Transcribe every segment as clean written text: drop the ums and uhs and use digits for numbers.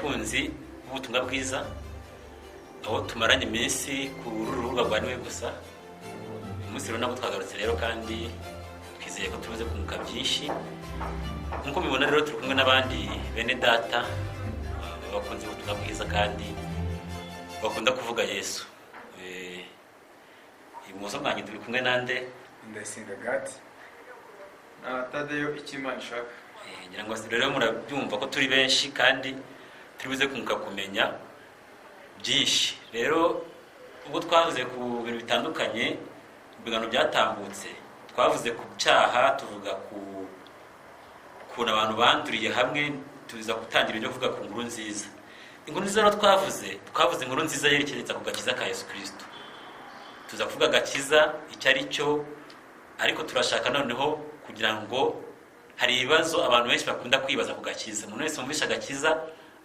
Bakunzi b'ubutumwa bwiza, aho tumaranye iminsi ku rubuga rwa Niwe Gusa. Uyu munsi rero nabwo twagarutse rero, kandi twizeye ko tumaze kunguka byinshi. Nk'uko mubibona rero, turi kumwe n'abandi bene data bakunze ubutumwa bwiza kandi bakunda kuvuga Yesu. Ibumoso bwanjye turi kumwe nande? Ndayisenga Gadi. Na Tadeyo icyo Imana ishaka. Ngira ngo rero murabyumva ko turi benshi kandi turi buze kunguka kumenya byinshi. Rero ubwo twavuze ku bintu bitandukanye mu biganiro byatambutse, twavuze ku cyaha, tuvuga ku kuntu abantu banduriye hamwe, tuza gutangira ibyo kuvuga ku nkuru nziza. Inkuru nziza rero twavuze inkuru nziza yerekeza ku gakiza ka Yesu Kirisito. Tuza kuvuga agakiza icyo ari cyo, ariko turashaka noneho kugira ngo hari ibibazo abantu benshi bakunda kwibaza ku gakiza. Umuntu wese wumvishe agakiza,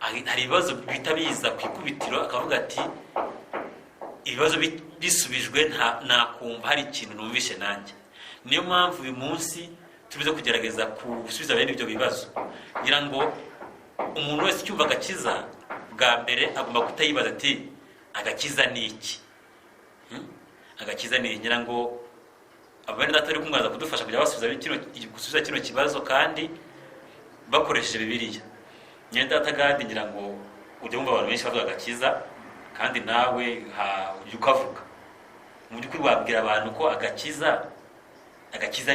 hari ibibazo bihita biza ku ikubitiro, akavuga ati: "Ibibazo bisubijwe nakumva hari ikintu numvishe nanjye." Niyo mpamvu uyu munsi tubize kugerageza gusubiza bene ibyo bibazo, kugira ngo umuntu wese ucyumva agakiza bwa mbere agomba kutayibaza ati: "Agakiza ni iki?" Agakiza ni iki? Ngira ngo abene data bari kumwaza kudufasha kujya basubiza gusubiza kino kibazo kandi bakoresheje Bibiliya. Nyine data Gadi, ngira ngo ujya wumva abantu benshi bavuga agakiza, kandi nawe ujya ukavuga. Mu by'ukuri wabwira abantu ko agakiza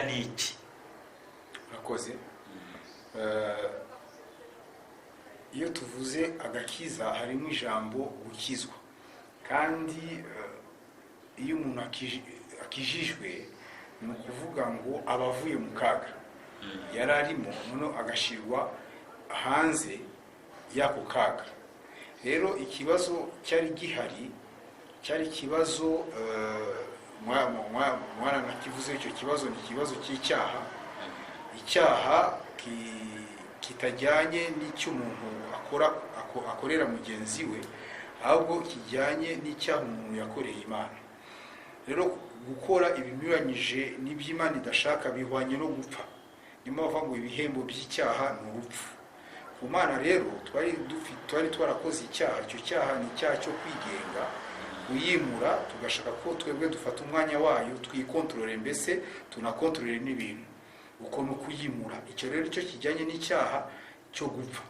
ni iki? Urakoze. Iyo tuvuze agakiza, harimo ijambo gukizwa, kandi iyo umuntu akijijwe, ni ukuvuga ngo aba avuye mu kaga yari arimo, noneho agashyirwa hanze y'ako kaga. Rero ikibazo cyari gihari cyari ikibazo, mwaranakivuze, icyo kibazo ni ikibazo cy'icyaha, icyaha kitajyanye n'icyo umuntu akora akorera mugenzi we, ahubwo kijyanye n'icyaha umuntu yakoreye Imana. Rero gukora ibinyuranyije n'iby'Imana idashaka bihwanye no gupfa. Niyo mpamvu bavuga ngo ibihembo by'icyaha ni urupfu. Ku Mana rero twari twarakoze icyaha. Icyo cyaha ni icyaha cyo kwigenga, kuyimura, tugashaka ko twebwe dufata umwanya wayo, twikontorore, mbese tunakontorore n'ibintu. Uko ni ukuyimura. Icyo rero cyo kijyanye n'icyaha cyo gupfa.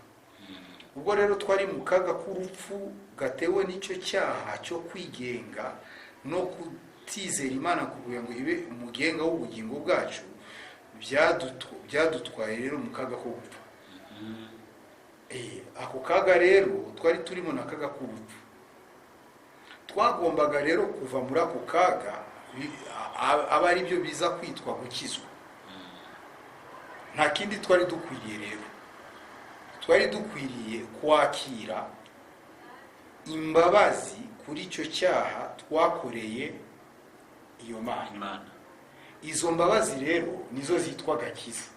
Ubwo rero twari mu kaga k'urupfu gatewe n'icyo cyaha cyo kwigenga no kutizera Imana kugira ngo ibe umugenga w'ubugingo bwacu, byadutwaye rero mu kaga ko gupfa. Ako kaga rero twari turimo na kaga k'urupfu. Twagombaga rero kuva muri ako kaga, aba ari byo biza kwitwa gukizwa. Nta kindi twari dukwiriye rero, twari dukwiriye kwakira imbabazi kuri icyo cyaha twakoreye iyo Mana. Imana. Izo mbabazi rero nizo zitwa agakiza,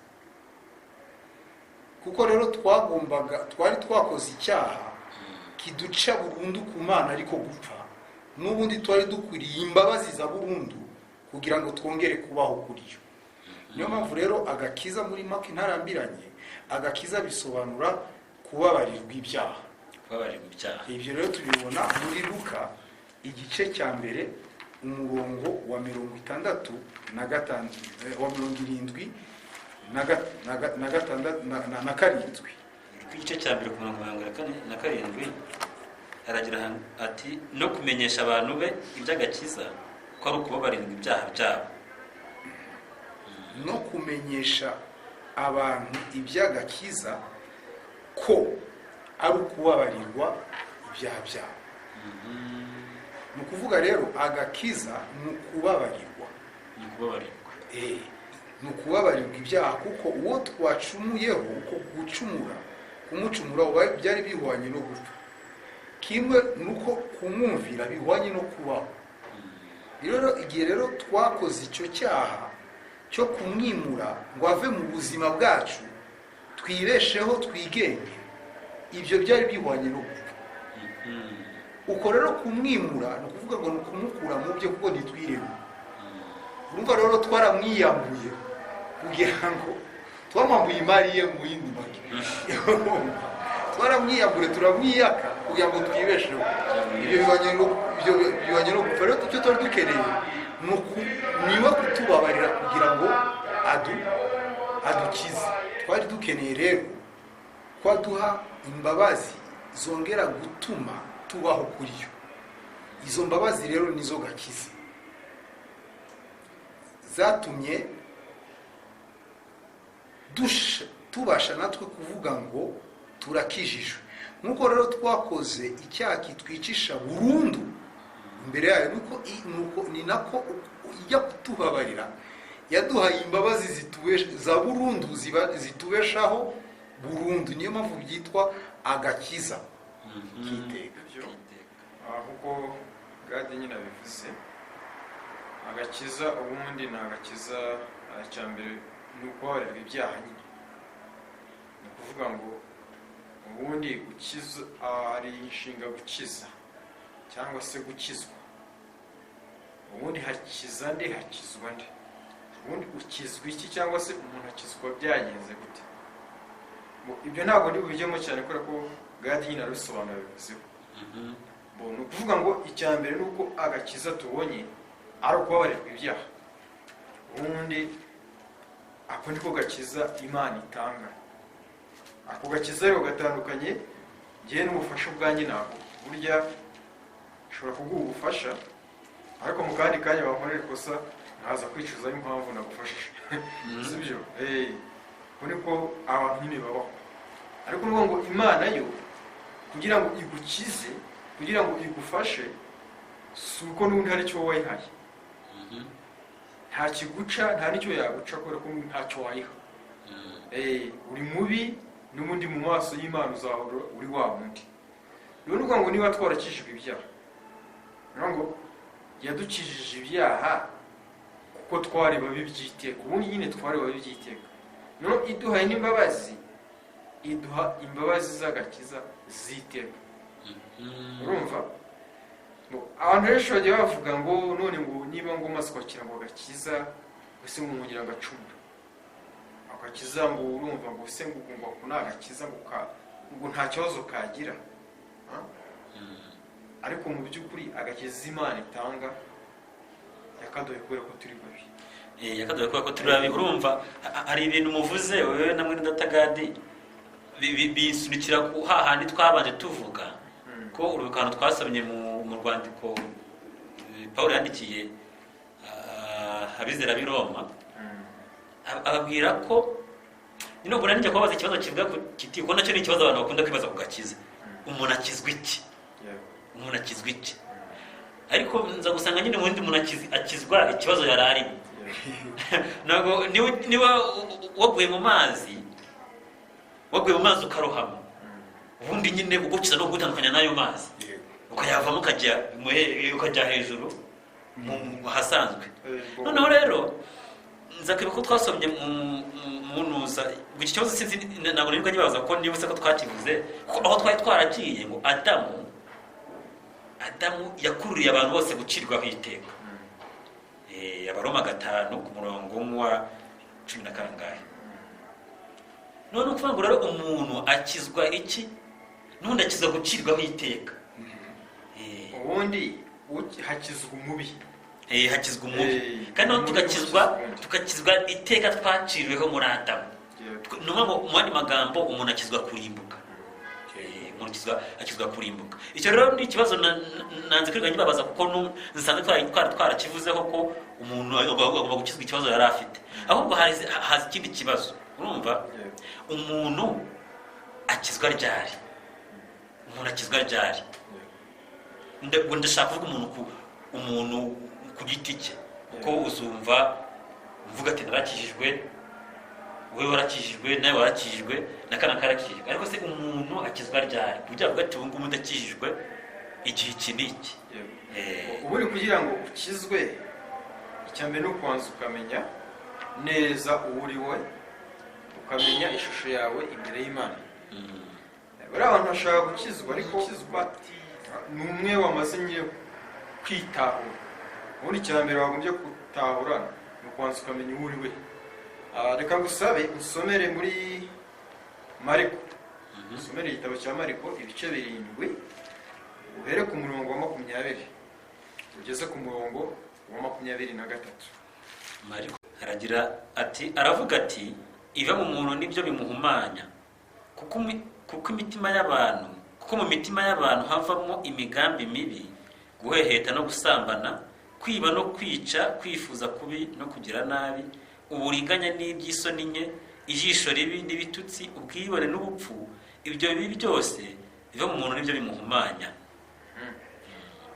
kuko rero twari twakoze icyaha kiduca burundu ku Mana, ariko gupfa n'ubundi twari dukwiriye imbabazi za burundu kugira ngo twongere kubaho kuri yo. Niyo mpamvu rero agakiza, muri make ntarambiranye, agakiza bisobanura kubabarirwa ibyaha. Kubabarirwa ibyaha. Ibyo rero tubibona muri Luka igice cya mbere, umurongo wa 65, wa 76 na 7. Ku gice cya mbere, ku murongo wa 47, aragira ati: "No kumenyesha abantu be iby'agakiza, ko ari ukubabarirwa ibyaha byabo." No kumenyesha abantu iby'agakiza, ko ari ukubabarirwa ibyaha byabo. Ni ukuvuga rero agakiza ni ukubabarirwa. Ni ukubabarirwa. Ni ukubabarirwa ibyaha, kuko uwo twacumuyeho, uko gucumura, kumucumura byari bihwanye no gupfa, kimwe nuko kumwumvira bihwanye no kubaho. Rero igihe rero twakoze icyo cyaha cyo kumwimura ngo ave mu buzima bwacu, twibesheho, twigenge, ibyo byari bihwanye no gupfa. Uko rero kumwimura ni ukuvuga ngo ni ukumukura mu bye, kuko ntitwiremye. Urumva rero twaramwiyambuye, kugira ngo twamwambuye imari ye mu yindi make. Twaramwiyambure, turamwiyaka kugira ngo twibesheho. Ibyo bibanye no gupfa. Rero icyo tuba dukeneye ni niwe kutubabarira kugira ngo adukize. Twari dukeneye rero ko aduha imbabazi zongera gutuma tubaho kuri yo. Izo mbabazi rero nizo gakiza zatumye tubasha natwe kuvuga ngo turakijijwe. Nk'uko rero twakoze icyaha kitwicisha burundu imbere yayo, nuko ni nako ijya kutubabarira yaduhaye imbabazi za burundu, zitubeshaho burundu. Niyo mpamvu byitwa agakiza k'iteka. Ibyo nk'uko Gadi nyine abivuze, agakiza ubundi ni agakiza. Icya mbere ni ukubabarirwa ibyaha nyine. Ni ukuvuga ngo ubundi gukiza, hari inshinga gukiza cyangwa se gukizwa. Ubundi hakiza nde? Hakizwa nde? Ubundi ukizwa iki, cyangwa se umuntu akizwa byagenze gute? Ngo ibyo ntabwo ndi bubijyemo cyane kubera ko Gadi nyine arabisobanura, bivuzeho. Bo ni ukuvuga ngo icya mbere ni uko agakiza tubonye ari ukubabarirwa ibyaha. Ubundi ako niko gakiza Imana itanga. Ako gakiza rero gatandukanye ngewe n'ubufasha ubwanjye. Ntabwo burya nshobora kuguha ubufasha, ariko mu kandi kanya bankorera ikosa nkaza kwicuza impamvu nagufashije, sibyo? Uko niko abantu nyine babaho. Ariko ni ngo Imana yo kugira ngo igukize, kugira ngo igufashe, si uko n'ubundi hari icyo wayihaye. Nta kiguca, nta n'icyo yaguca, kubera ko ntacyo wayiha. Uri mubi n'ubundi mu maso y'Imana, uzahora uri wa wundi. Rero ni ukuvuga ngo niba twarakijijwe ibyaha, ni ngo yadukijije ibyaha kuko twari babi by'iteka. Ubundi nyine twari babi by'iteka, noneho iduhaye n'imbabazi, iduha imbabazi z'agakiza z'iteka. Urumva ngo abantu benshi bagiye bavuga ngo none ngo niba ngo umaze kwakira ngo agakiza, ese ngo mwongera agacumura agakiza, ngo urumva ngo se ngo ako ni agakiza, ngo nta kibazo kagira. Ha? Ariko mu by'ukuri agakiza Imana itanga yakaduhaye kubera ko turi babi. Yakaduhaye kubera ko turi babi. Urumva hari ibintu muvuze wowe na mwene data Gadi, bisunikira ku hahandi twabanje tuvuga ko urubikano twasomye mu rwandiko Paul yandikiye abizera b'i Roma, ababwira ko nyine ubwo nari njya kubabaza ikibazo kivuga ku kiti, kuko nacyo ni ikibazo abantu bakunda kwibaza ku gakiza: umuntu akizwa iki? Umuntu akizwa iki? Ariko nza gusanga nyine ubundi umuntu akizwa ikibazo yari arimo. Ntabwo niba waguye mu mazi, waguye mu mazi ukarohama, ubundi nyine ugukiza no gutandukanya n'ayo mazi, ukayavamo ukajya hejuru ahasanzwe. Noneho rero nza kwibuka ko twasomye mu nuza ngo iki kibazo sinzi, ntabwo nirirwa nyibaza ko nibutse ko twakivuze, kuko aho twari twaragiye ngo Adamu yakururiye abantu bose gucirwaho iteka. Abaroma 5 ku murongo wa cumi na kangahe. None ukuvuga ngo rero umuntu akizwa iki? N'ubundi akizwa gucirwaho iteka. Ubundi hakizwa umubi. Hakizwa umubi, kandi noneho umubi tugakizwa ukizwa undi. Tugakizwa iteka twaciriweho muri Adamu. Ni ukuvuga ngo mu yandi magambo umuntu akizwa kurimbuka. Umuntu akizwa kurimbuka. Icyo rero ni ikibazo nanze kwirirwa nyibabaza, kuko nsanzwe twari twarakivuzeho ko umuntu agomba gukizwa ikibazo yari afite. Ahubwo haza ikindi kibazo, urumva? Umuntu akizwa ryari? Umuntu akizwa ryari? Ubwo ndashaka kuvuga umuntu ku giti cye, kuko uzumva mvuga ati narakijijwe, wowe warakijijwe, nawe warakijijwe, na kana karakijijwe. Ariko se umuntu akizwa ryari ku buryo avuga ati ubu ngubu ndakijijwe, igihe iki n'iki? Ubundi kugira ngo ukizwe, icya mbere ni ukubanza ukamenya neza uwo uri we, ukamenya ishusho yawe imbere y'Imana. Buriya abantu bashaka gukizwa, ariko gukizwa ni umwe wamaze nyine kwitahura. Ubundi icya mbere wagombye gutahura ni ukubanza ukamenya uwo uri we. Reka ngusabe usomere muri Mariko. Usomere igitabo cya Mariko ibice 7, uhere ku murongo wa 20 ugeze ku murongo wa 23. Mariko aragira ati, aravuga ati: "Iva mu muntu nibyo bimuhumanya, kuko imitima y'abantu, kuko mu mitima y'abantu havamo imigambi mibi, guheheta no gusambana, kwiba no kwica, kwifuza kubi no kugira nabi, uburiganya n'iby'isoni nke, ijisho ribi n'ibitutsi, ubwibone n'ubupfu. Ibyo bibi byose biva mu muntu nibyo bimuhumanya."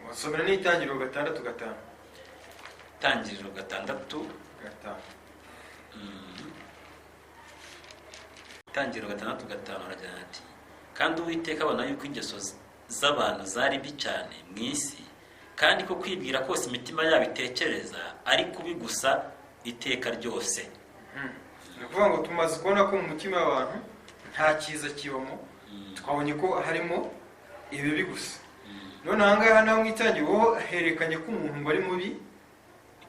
Wasomera n'Itangiriro 6:5. Itangiriro 6 5. Itangiriro 6:5, aragira ati: "Kandi Uwiteka abona yuko ingeso z'abantu zari mbi cyane mu isi, kandi ko kwibwira kose imitima yabo itekereza ari kubi gusa iteka ryose." Ni ukuvuga ngo tumaze kubona ko mu mutima w'abantu nta cyiza kibamo, twabonye ko harimo ibibi gusa. None aha ngaha naho mu Itangiriro ho herekanye ko umuntu ngo ari mubi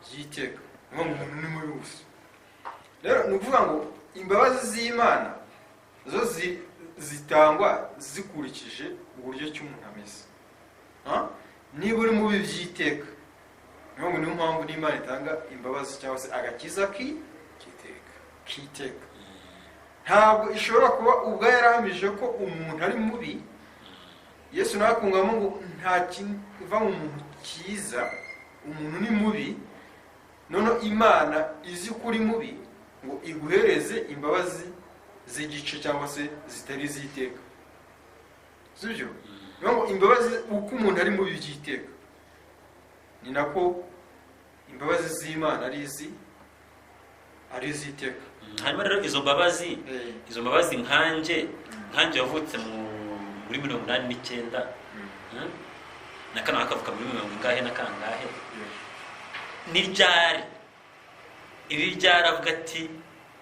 by'iteka, ni ukuvuga ngo umuntu ni mubi gusa. Rero ni ukuvuga ngo imbabazi z'Imana zo zitangwa zikurikije uburyo ki umuntu ameze. Ha? Niba uri mubi by'iteka, niyo ngo niyo mpamvu n'Imana itanga imbabazi cyangwa se agakiza Kiteka. k'iteka. Ntabwo ishobora kuba ubwo yarahamije ko umuntu ari mubi. Yesu nawe akungamo ngo nta kiva mu muntu cyiza, umuntu ni mubi. None Imana izi ko uri mubi ngo iguhereze imbabazi z'igice cyangwa se zitari iz'iteka, sibyo? Niyo ngo imbabazi, uko umuntu ari mubi by'iteka, ni nako imbabazi z'Imana ari iz'iteka. Hanyuma rero izo mbabazi, izo mbabazi nkanjye wavutse muri 89, na kano hakavuka muri mirongo ingahe na kangahe, ni ryari ibi byaravuga ati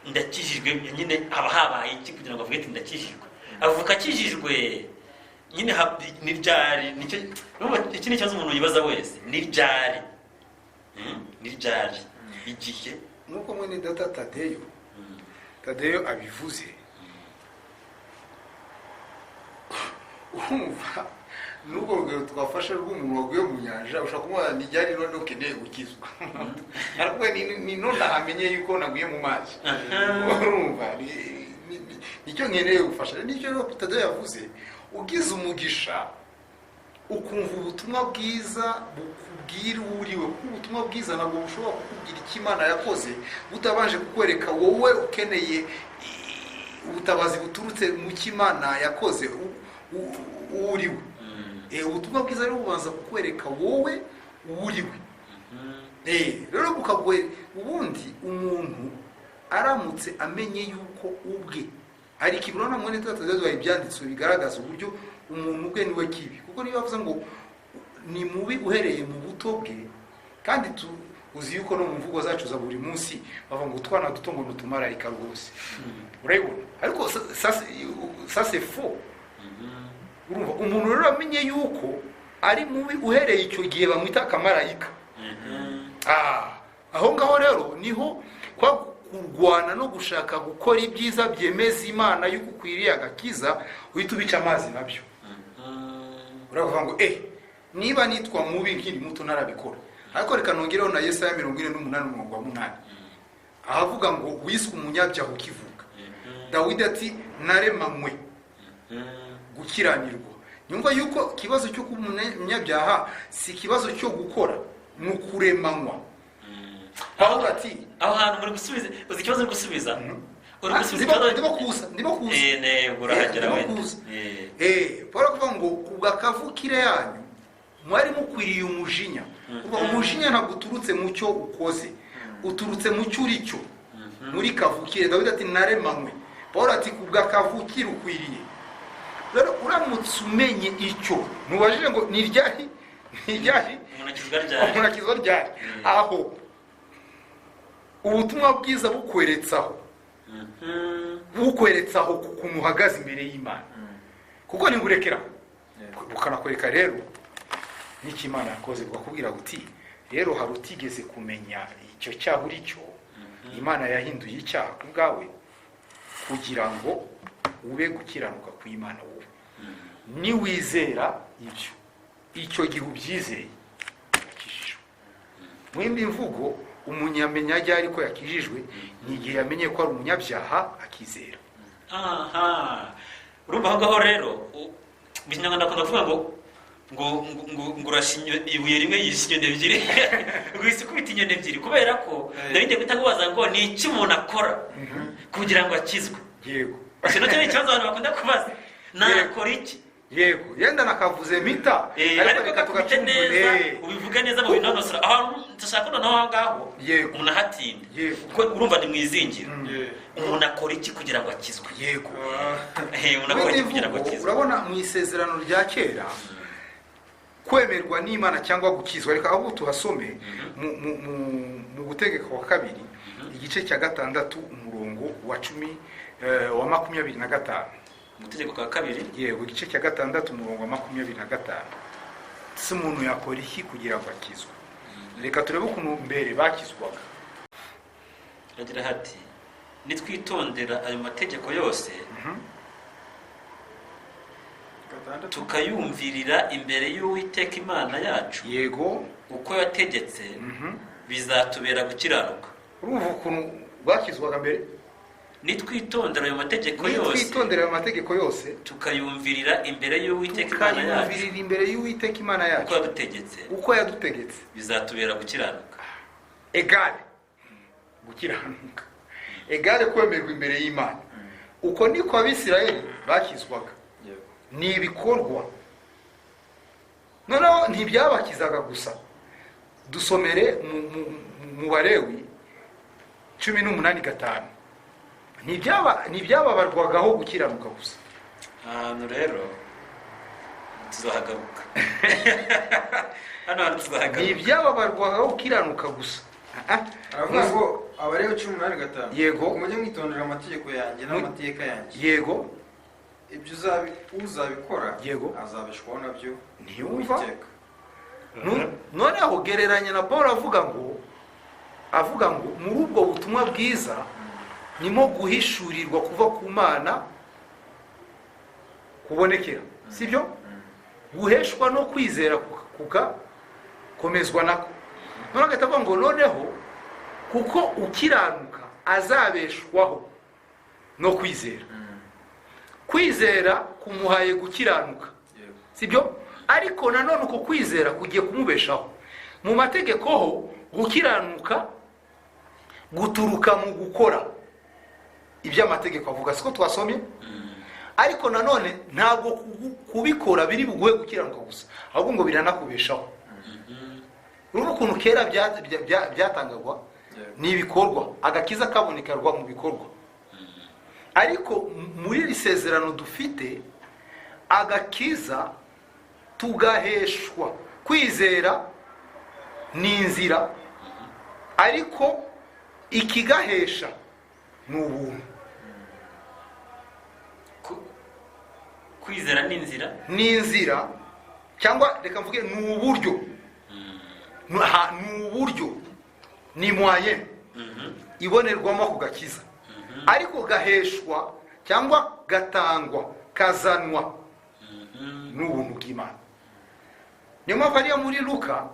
ndakijijwe? Nyine haba habaye iki kugira ngo avuge ati ndakijijwe? Avuka akijijwe nyine, ni ryari? Nicyo urumva, iki ni ikibazo umuntu yibaza wese: ni ryari? Ni ryari igihe? Nk'uko mwene data Tadeyo abivuze, urumva n'urwo rugero twafashe rw'umuntu waguye mu nyanja, ushobora kumubona ni ryari none ukeneye gukizwa? Ariko ni none amenye yuko naguye mu mazi, urumva nicyo nkeneye gufasha. Nicyo rero Tadeyo yavuze: ugize umugisha ukumva ubutumwa bwiza bukubwira uwo uriwe, kuko ubutumwa bwiza ntabwo bushobora kukubwira icyo Imana yakoze butabanje kukwereka wowe ukeneye ubutabazi buturutse mu cyo Imana yakoze, uwo uriwe. Ubutumwa bwiza rero bubanza kukwereka wowe uwo uriwe. Rero ubundi umuntu aramutse amenye yuko ubwe ari kibi, urabona mwene data Tadeyo ibyanditswe bigaragaza uburyo umuntu ubwe niwe kibi, kuko niba bavuze ngo ni mubi uhereye mu buto bwe, kandi uzi yuko no mu mvugo zacu za buri munsi bavuga ngo utwana duto ngo nutumarayika rwose, urabibona? Ariko ça c'est faux. Urumva umuntu rero amenye yuko ari mubi uhereye icyo gihe bamwita akamarayika. Aho ngaho rero niho kwa kurwana no gushaka gukora ibyiza byemeza Imana yuko ukwiriye agakiza, uhita ubica amazi nabyo. Uravuga ngo niba nitwa mubi nkiri muto ntarabikora, ariko reka nongereho na Yesaya 48 umurongo wa 8, ahavuga ngo wiswe umunyabyaha ukivuka. Dawidi ati naremanywe gukiranirwa. Nyumva yuko ikibazo cyo kuba umunyabyaha si ikibazo cyo gukora, ni ukuremanywa. Pawulo ati Aho hantu muri gusubiza, uzi ikibazo uri gusubiza? Uri gusubiza Ndimo ikibazo. ndimo kuza. Ntego urahagera. Ndimo Wenda. kuza. Paul avuga ngo kubwa kavukire yanyu mwari mukwiriye umujinya. Kuva umujinya ntabwo uturutse mu cyo ukoze, uturutse mu cyo uri cyo muri kavukire. Dawidi ati naremanywe. Paul ati kubwa kavukire ukwiriye. Rero uramutse umenye icyo, ntubajije ngo ni ryari, ni ryari Umuntu akizwa ryari? Umuntu akizwa ryari, aho ubutumwa bwiza bukweretsaho, bukweretsaho ku kuntu uhagaze imbere y'Imana, kuko ntiburekeraho, bukanakwereka rero n'icyo Imana yakoze, bukakubwira buti rero hari utigeze kumenya icyo cyaha uri cyo, Imana yahinduye icyaha ku bwawe kugira ngo Ube gukiranuka kw'Imana wowe. Niwizera ibyo, icyo gihe ubyizeye, urakijijwe. Mu yindi mvugo, umunyamenya ryari ko yakijijwe? Ni igihe yamenye ko ari umunyabyaha, akizera. Aha, urumva aho ngaho rero, mu Kinyarwanda akunda kuvuga ngo urashe ibuye rimwe yishe inyoni ebyiri, ngo uhise ukubita inyoni ebyiri, kubera ko nari ngiye guhita nkubaza ngo ni iki umuntu akora kugira ngo akizwe? Icyo nacyo ni ikibazo abantu bakunda kubaza: nakora iki? Yego, yenda nakavuze mpita. Ariko reka gakubite tugacumbure. neza, ubivuge neza mu binonosora ahantu ndashaka. Noneho aho ngaho umuntu ahatinda, kuko urumva ni mu izingiro. Umuntu akora iki kugira ngo akizwe? Umuntu akora iki kugira ngo Mvugo, akizwe? Urabona, mu Isezerano rya Kera, kwemerwa n'Imana cyangwa gukizwa, reka ahubwo tuhasome mu Gutegeka kwa Kabiri, igice cya gatandatu, umurongo wa 10, wa 25. Mu Tegeko kwa Kabiri. Yego, igice cya gatandatu, umurongo wa 25. Si umuntu yakora iki kugira ngo akizwe? Reka turebe ukuntu mbere bakizwaga. Agira hati: "Nitwitondera ayo mategeko yose, Gatandatu. tukayumvirira imbere y'Uwiteka Imana yacu uko yategetse, bizatubera gukiranuka." Urumva ukuntu bakizwaga mbere? Nitwitondera ayo mategeko yose, nitwitondera ayo mategeko yose, tukayumvirira imbere y'Uwiteka Imana yacu tukayumvirira imbere y'Uwiteka Imana uko yacu yadutegetse, uko yadutegetse, bizatubera gukiranuka. Égale gukiranuka, égale kwemerwa imbere y'Imana. Uko niko Abisirayeli bakizwaga. Ni ibikorwa. Noneho ntibyabakizaga gusa. Dusomere mu Balewi 18:5. Ntibyababarwagaho gukiranuka gusa. Ahantu rero tuzahagaruka, hano hantu tuzahagaruka. Ntibyababarwagaho gukiranuka gusa. Ah, ah. Aravuga ngo Abalewi 18:5. Yego. "Mujye mwitondera amategeko yanjye n'amateka yanjye. Ibyo uzabikora azabeshwaho nabyo." Ntiyumva? Uwiteka. Noneho gereranya na Paul, avuga ngo muri ubwo butumwa bwiza nimo guhishurirwa kuva ku Mana kubonekera, sibyo? Guheshwa no kwizera kugakomezwa nako. Noneho agahita avuga ngo noneho kuko ukiranuka azabeshwaho no kwizera. Kwizera kumuhaye gukiranuka, sibyo? Ariko nanone uko kwizera kugiye kumubeshaho. Mu mategeko ho, gukiranuka guturuka mu gukora ibyo amategeko avuga, siko twasomye? Ariko nanone ntabwo kubikora biri buguhe gukiranuka gusa, ahubwo ngo biranakubeshaho. Urumva ukuntu kera byatangagwa ni ibikorwa, agakiza kabonekerwa mu bikorwa. Ariko muri iri sezerano dufite, agakiza tugaheshwa kwizera, ni inzira, ariko ikigahesha ni ubuntu. Kwizera ni inzira. Ni inzira, cyangwa reka mvuge ni uburyo. Ni uburyo, ni moyen ibonerwamo ako gakiza, ariko gaheshwa cyangwa gatangwa, kazanwa n'ubuntu bw'Imana. Niyo mpamvu ariyo muri Luka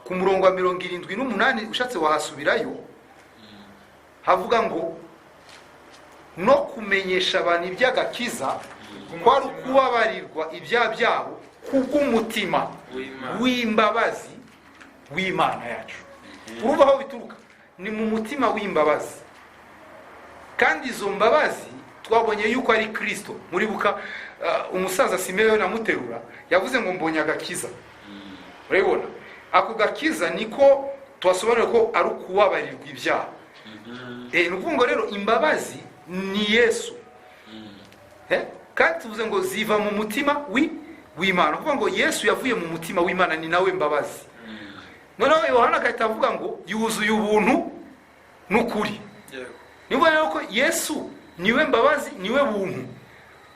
ku murongo wa 78, ushatse wahasubirayo, havuga ngo no kumenyesha abantu iby'agakiza kwari ukubabarirwa ibyaha byabo kubw'umutima w'Imana. w'imbabazi w'Imana yacu. Urumva aho bituruka? Ni mu mutima w'imbabazi. Kandi izo mbabazi twabonye yuko ari Kirisito. Muribuka umusaza Simeyoni amuterura, yavuze ngo "Mbonye agakiza." Urabibona, ako gakiza niko tubasobanurira ko ari ukubabarirwa ibyaha. Ni ukuvuga ngo rero imbabazi ni Yesu. Kandi tuvuze ngo ziva mu mutima w'Imana. Ni ukuvuga ngo Yesu yavuye mu mutima w'Imana, ni nawe mbabazi. Noneho Yohana agahita avuga ngo yuzuye ubuntu n'ukuri. Niba rero ko Yesu niwe mbabazi, niwe buntu,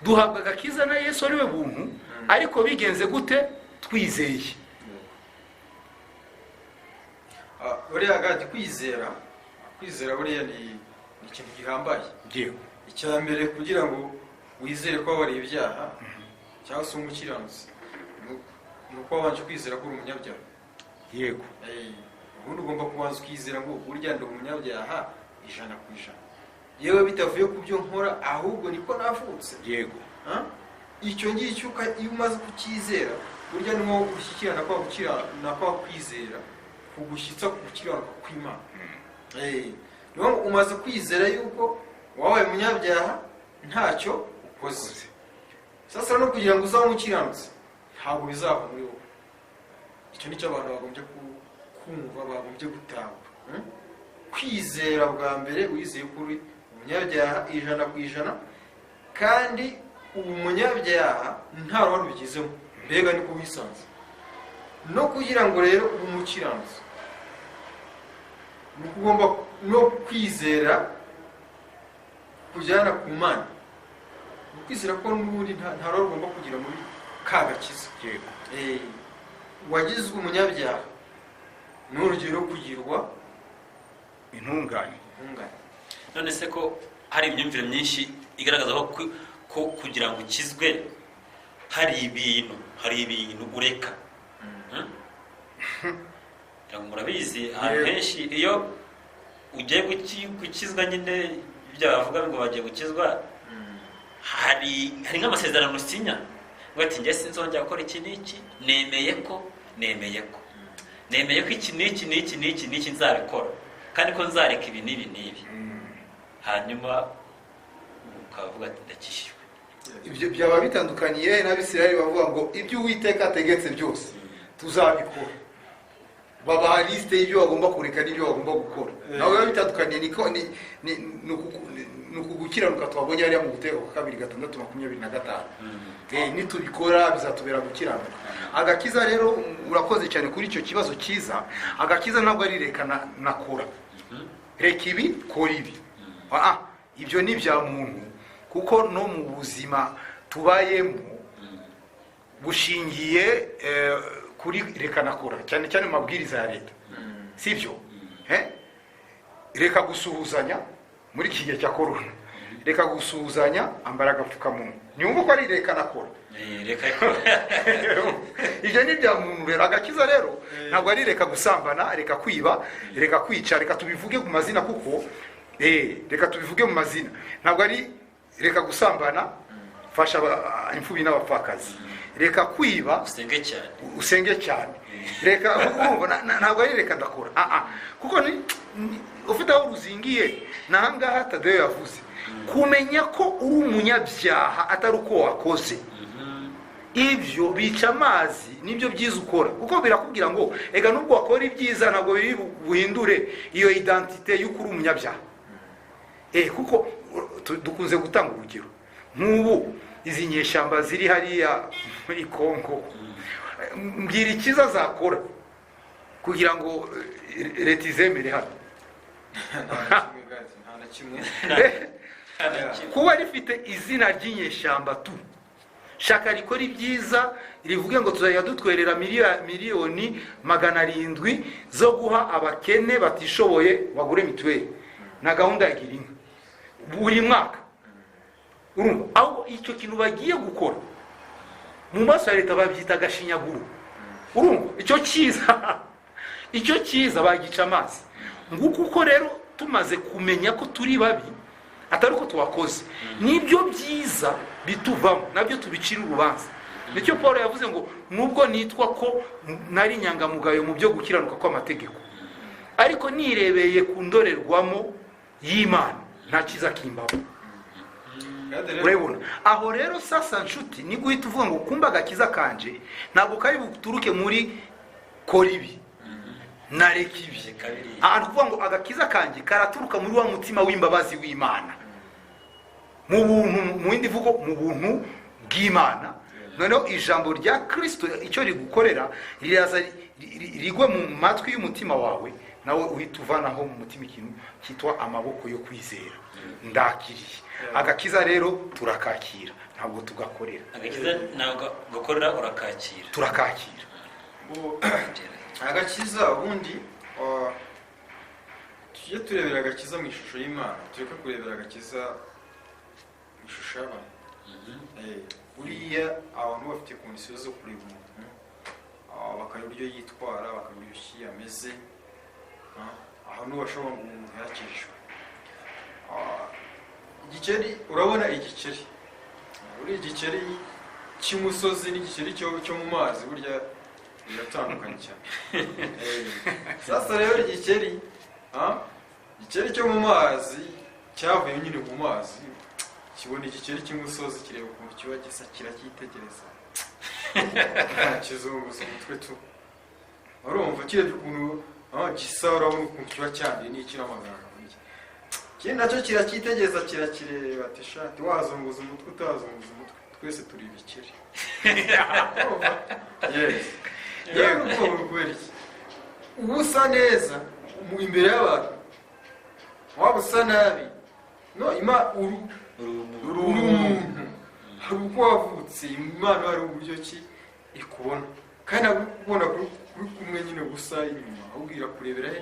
duhabwa agakiza na Yesu ariwe buntu. Ariko bigenze gute? Twizeye. Ah, buriya gadi, kwizera buriya ni ikintu gihambaye. Icya mbere, kugira ngo wizere ko wabariye ibyaha cyangwa se umukiranutsi, ni uko wabanje kwizera ko uri umunyabyaha. Ubundi ugomba kubanza ukizera ngo burya ndi umunyabyaha 100%, yewe bitavuye ku byo nkora, ahubwo niko navutse. Ha? Icyo ngicyo iyo umaze kucyizera, burya ni wowe ushyikirana kwa gukirana, kwa kwizera kugushyitsa ku gukiranuka kw'Imana. Niyo umaze kwizera yuko wabaye umunyabyaha ntacyo ukoze. Sasa no kugira ngo uzabe umukiranutsi ntabwo bizava muri wowe. Icyo nicyo abantu bagombye kumva, bagombye gutahura. Kwizera bwa mbere wizeye ko uri umunyabyaha 100%, kandi ubu umunyabyaha nta ruhare ubigizemo, mbega niko wisanze. No kugira ngo rero ube umukiranutsi ni uko ugomba no kwizera kujyana ku Mana, ni ukwizera ko n'ubundi nta ruhare ugomba kugira muri ka gakiza. Wagizwe umunyabyaha ni urugero kugirwa intungane. Intungane. None se ko hari imyumvire myinshi igaragaza ko kugira ngo ukizwe hari ibintu ureka? Ngira ngo murabizi ahantu henshi iyo ugiye gukizwa nyine, ibyo bavuga ngo bagiye gukizwa, hari nk'amasezerano usinya ngo ati: "Njye sinzongera gukora iki n'iki, nemeye ko iki n'iki n'iki n'iki n'iki nzabikora, kandi ko nzareka ibi n'ibi n'ibi." Hanyuma ukavuga ati: "Ndakishijwe." Ibyo byaba bitandukaniye n'Abisirayeli bavuga ngo ibyo Uwiteka ategetse byose tuzabikora, babaha lisite y'ibyo bagomba kureka n'ibyo bagomba gukora. Ntabwo biba bitandukaniye, niko ni uku gukiranuka twabonye hariya mu Gutegeka kwa Kabiri 6:25. Nitubikora bizatubera gukiranuka. Agakiza rero, urakoze cyane kuri icyo kibazo cyiza. Agakiza ntabwo ari reka nakora, reka ibi, kora ibi. Ah, ibyo ni ibya muntu, kuko no mu buzima tubayemo bushingiye kuri reka nakora, cyane cyane mu mabwiriza ya leta, sibyo? Reka gusuhuzanya muri iki gihe cya korona, reka gusuhuzanya, ambara agapfukamunwa, nyumva ko ari reka nakora. Reka. Ibyo ni ibya muntu rero. Agakiza rero ntabwo ari reka gusambana, reka kwiba, reka kwica, reka tubivuge mu mazina, kuko reka tubivuge mu mazina, ntabwo ari reka gusambana, fasha imfubyi n'abapfakazi, reka kwiba, usenge cyane, usenge cyane, reka urumva, ntabwo ari reka ndakora. Ah, ah. Kuko ufite aho ruzingiye. Ni ahangaha Tadeyo yavuze kumenya ko uri umunyabyaha atari uko wakoze. Ibyo bica amazi nibyo byiza ukora, kuko birakubwira ngo ega nubwo wakora ibyiza ntabwo biri buhindure iyo identité y'uko uri umunyabyaha. Kuko dukunze gutanga urugero nk'ubu izi nyeshyamba ziri hariya muri Kongo, mbwira icyiza zakora kugira ngo leta izemere hano. Nta na kimwe, guys, nta na kimwe. Kuba rifite izina ry'inyeshyamba tu, shaka rikora ibyiza rivuge ngo tuzajya dutwerera miliyoni 700 zo guha abakene batishoboye bagure mituweli na gahunda ya Girinka buri mwaka. Urumva aho icyo kintu bagiye gukora mu maso ya leta babyita agashinyaguro. Urumva icyo cyiza bagica amazi. Nguko uko rero tumaze kumenya ko turi babi atari uko twakoze, nibyo byiza bituvamo nabyo tubicira urubanza. Nicyo Paul yavuze ngo nubwo nitwa ko nari inyangamugayo mu byo gukiranuka kw'amategeko, ariko nirebeye ku ndorerwamo y'Imana nta cyiza kimbamo. Kandi rero Urabibona aho rero sasa nshuti, ni guhita uvuga ngo kumba agakiza kanje ntabwo kari buturuke muri kora ibi nareka ibi. Reka biriya. Aha ni ukuvuga ngo agakiza kanjye karaturuka muri wa mutima w'imbabazi w'Imana, mu buntu, mu yindi mvugo, mu buntu bw'Imana. Noneho ijambo rya Kirisito icyo rigukorera, riraza rigwe mu matwi y'umutima wawe, nawe uhita uvanaho mu mutima ikintu cyitwa amaboko yo kwizera. Ndakiriye agakiza. Rero turakakira, ntabwo tugakorera. Agakiza ntabwo gakorera, urakakira. Turakakira. Agakiza ubundi, tujye turebera agakiza mu ishusho y'Imana, tureke kurebera agakiza. Ishusho y'abantu. Buriya abantu bafite condition zo kureba umuntu, bakareba uburyo yitwara, bakareba uburyo ki ameze, ahantu bashobora ngo umuntu yarakijijwe. Igikeri, urabona igikeri, buriya igikeri cy'imusozi n'igikeri cyo mu mazi burya biratandukanye cyane. Sasa rero igikeri, igikeri cyo mu mazi cyavuye nyine mu mazi, kibona igikeri cy'imusozi, kireba ukuntu kiba gisa, kiracyitegereza, kizunguza umutwe tu. Urumva kirebye ukuntu gisa, urabona ukuntu kiba cyanduye n'iki n'amagambo n'iki. Ikindi nacyo kiracyitegereza, kirakireba, ati shati wazunguza umutwe utazunguza umutwe, twese turi ibikeri. Urumva? Yes. Rero ni ukuvuga kubera iki uba usa neza imbere y'abantu, waba usa nabi no ima uru uri umuntu, hari uko wavutse, Imana hari uburyo ki ikubona, kandi ntabwo iri kubona kuri kumwe nyine gusa inyuma, ahubwo irakurebera he?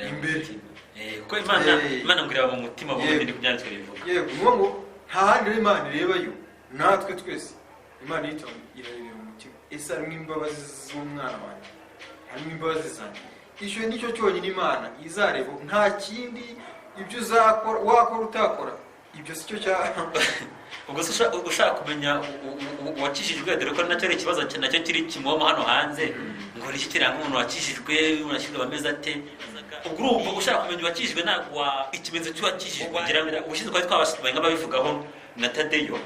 Imbere. Kuko Imana Imana ngo ireba mu mutima bundi, niko byanditswe bivuga. Yego, ni ukuvuga ngo nta handi rero Imana irebayo, natwe twese Imana yita irarebera mu mutima. Ese harimo imbabazi z'umwana wanjye? Harimo imbabazi zanjye? Icyo nicyo cyonyine Imana izareba, nta kindi. Ibyo uzakora, wakora utakora, ibyo si cyo cya Ubwo se ushaka kumenya uwakijijwe, dore ko nacyo ari ikibazo nacyo kiri kimomo hano hanze, ngo ni iki kiranga umuntu wakijijwe, umuntu wakijijwe aba ameze ate? Ubwo urumva ushaka kumenya uwakijijwe, ntabwo ikimenyetso cy'uwakijijwe, ngira ngo ubushize twari twabasubaye nk'ababivugaho na Tadeyo,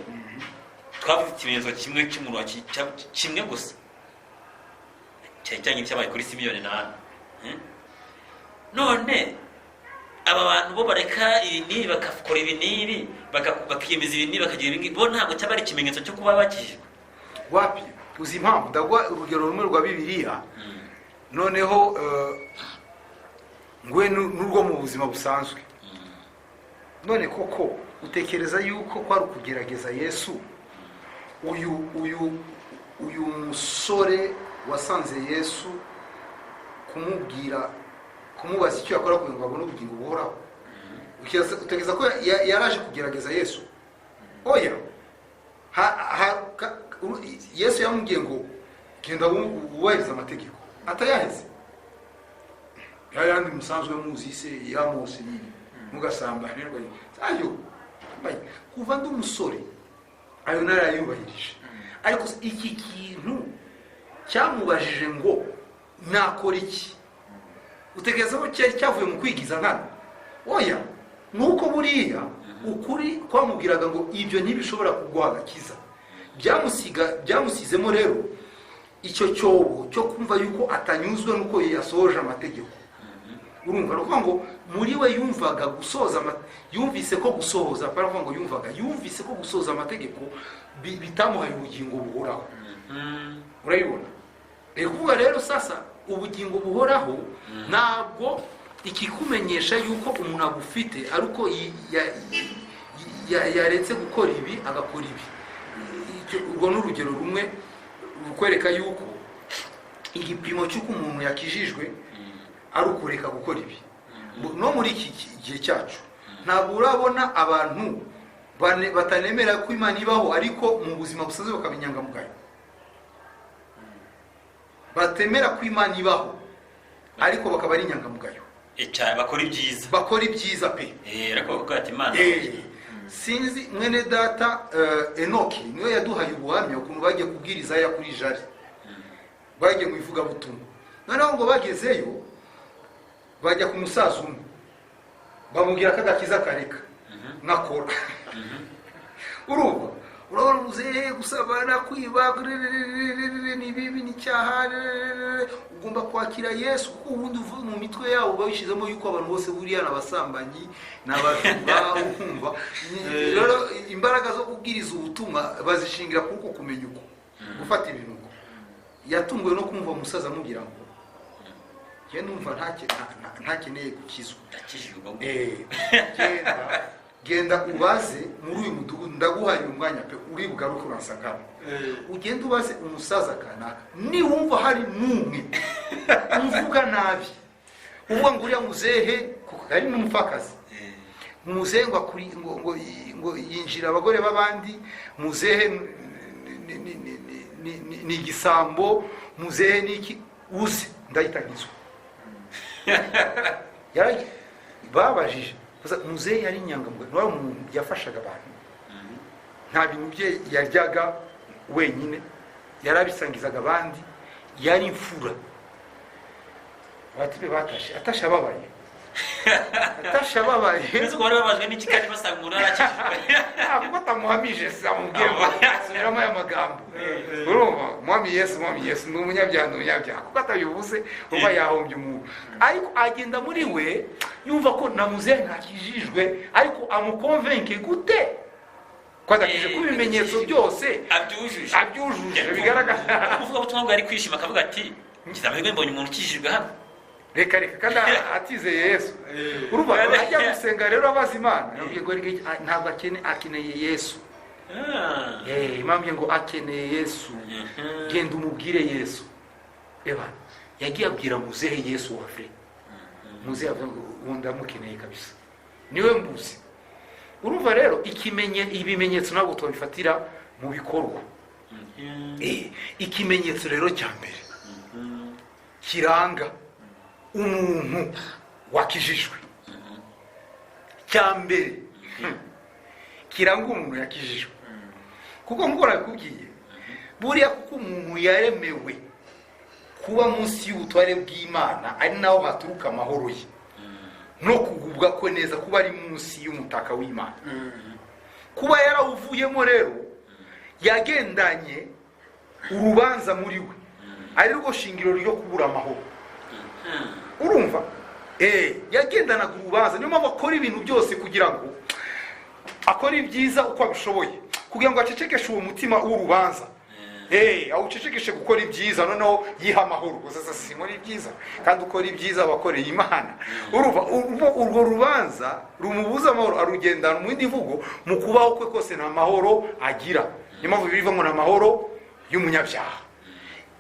twavuze ikimenyetso kimwe cy'umuntu kimwe gusa cyari cyanye cyabaye kuri Simiyoni na Hana. None aba bantu bo bareka ibi n'ibi, bagakora ibi n'ibi, bakiyemeza ibi n'ibi, bakagira ibi ngibi, bo ntabwo cyaba ari ikimenyetso cyo kuba bakijijwe? Wapi. Uzi impamvu? Ndaguha urugero rumwe rwa Bibiliya, noneho nguhe n'urwo mu buzima busanzwe. None koko utekereza yuko kwari ukugerageza Yesu, uyu musore wasanze Yesu, kumubwira, kumubaza icyo yakora kugira ngo abone ubugingo buhoraho? Utekereza ko yaraje kugerageza Yesu? Oya. Yesu yamubwiye ngo genda wubahirize amategeko atayaheze, yayandi musanzwe muzi se ya Mose nyine, mugasambane ayo. Kuva ndi umusore ayo narayubahirije. Ariko iki kintu cyamubajije ngo nakora iki, utekereza ko cyari cyavuye mu kwigiza nkana? Oya. Nuko buriya ukuri kwamubwiraga ngo ibyo ntibishobora kuguha agakiza, byamusizemo rero icyo cyobo cyo kumva yuko atanyuzwe n'uko yasohoje amategeko. Urumva, ni ukuvuga ngo muri we yumvaga gusoza yumvise ko gusohoza, apana kuvuga ngo yumvaga, yumvise ko gusohoza amategeko bitamuhaye ubugingo buhoraho. Urabibona? Reka kuvuga rero sasa ubugingo buhoraho, ntabwo ikikumenyesha yuko umuntu agufite ari uko yaretse gukora ibi agakora ibi. Urwo ni urugero rumwe rukwereka yuko igipimo cy'uko umuntu yakijijwe ari ukureka gukora ibi. No muri iki gihe cyacu ntabwo urabona abantu batanemera ko Imana ibaho, ariko mu buzima busanzwe bakaba inyangamugayo, batemera ko Imana ibaho ariko bakaba ari inyangamugayo. Cyane, bakora ibyiza. Bakora ibyiza pe. Ariko bavuga ati Imana Sinzi mwene data Enoki niwe yaduhaye ubuhamya ukuntu bagiye kubwiriza ya kuri Jari, bagiye mu ivugabutumwa, noneho ngo bagezeyo bajya ku musaza umwe, bamubwira ko agakiza kareka nakora. Urumva, urabona muzehe, gusabana, kwiba ni bibi, ni icyaha, ugomba kwakira Yesu, kuko ubundi uvuye mu mitwe yabo babishyizemo yuko abantu bose buriya ni abasambanyi, ni abajura. Urumva rero imbaraga zo kubwiriza ubutumwa bazishingira kuri uko kumenya uko gufata ibintu uko. Yatunguwe no kumva umusaza amubwira ngo njye numva ntakeneye gukizwa. Ndakijijwe ubwo. Genda ubaze muri uyu mudugudu, ndaguhaye uyu mwanya pe, uri bugaruke uransangamo, ugende ubaze umusaza kanaka, niwumva hari n'umwe umvuga nabi, uvuga ngo uriya muzehe, kuko ari n'umupfakazi. Muzehe ngo akuri ngo yinjira abagore b'abandi, muzehe ni igisambo, muzehe ni iki, uze ndahita nkizwa. Babajije gusa, muzehe yari inyangamugayo, ni wa muntu yafashaga abantu, nta bintu bye yaryaga wenyine, yarabisangizaga abandi, yari imfura. Abatibe batashe, atashe ababaye, atashe ababaye. Uretse ko bari babajwe n'iki kandi basanga umuntu yarakijijwe? Kuko atamuhamije se, amubwiye ngo subiramo aya magambo, urumva, "Mwami Yesu, Mwami Yesu, ndi umunyabyaha, ndi umunyabyaha." Kuko atabivuze, uba yahombye umuntu. Ariko agenda muri we yumva ko na muzehe ntakijijwe, ariko amuconvainque gute ko adakije, ko ibimenyetso byose abyujuje? Abyujuje bigaragara. Umuvugabutumwa bwe ari kwishima, akavuga ati: "Ngize amahirwe, mbonye umuntu ukijijwe hano." Reka reka, kandi atizeye Yesu. Urumva ajya gusenga rero, abaza Imana, yabwiye ngo reka, ntabwo akeneye Yesu. Imana ngo akeneye Yesu. "Genda umubwire Yesu." Eba yagiye abwira muzehe Yesu wa vrai. Muzehe avuga ngo ubu ndamukeneye kabisa, niwe mbuzi. Urumva rero ibimenyetso ntabwo tubabifatira mu bikorwa. Ikimenyetso rero cya mbere kiranga umuntu wakijijwe, cya mbere kiranga umuntu yakijijwe, kuko nk'uko nabikubwiye buriya, kuko umuntu yaremewe kuba munsi y'ubutware bw'Imana, ari naho haturuka amahoro ye no kugubwa kwe neza, kuba ari munsi y'umutaka w'Imana. Kuba yarawuvuyemo rero, yagendanye urubanza muri we, ari rwo shingiro ryo kubura amahoro. Urumva, yagendanaga urubanza, niyo mpamvu akora ibintu byose kugira ngo akore ibyiza uko abishoboye, kugira ngo acecekeshe uwo mutima w'urubanza, awucecekeshe gukora ibyiza, noneho yiha amahoro. Gusa sasa sinkora ibyiza, kandi ukora ibyiza abakoreye Imana. Urumva urwo rubanza rumubuza amahoro arugendana. Mu yindi mvugo, mu kubaho kwe kose nta mahoro agira. Niyo mpamvu bivuga ngo ni amahoro y'umunyabyaha.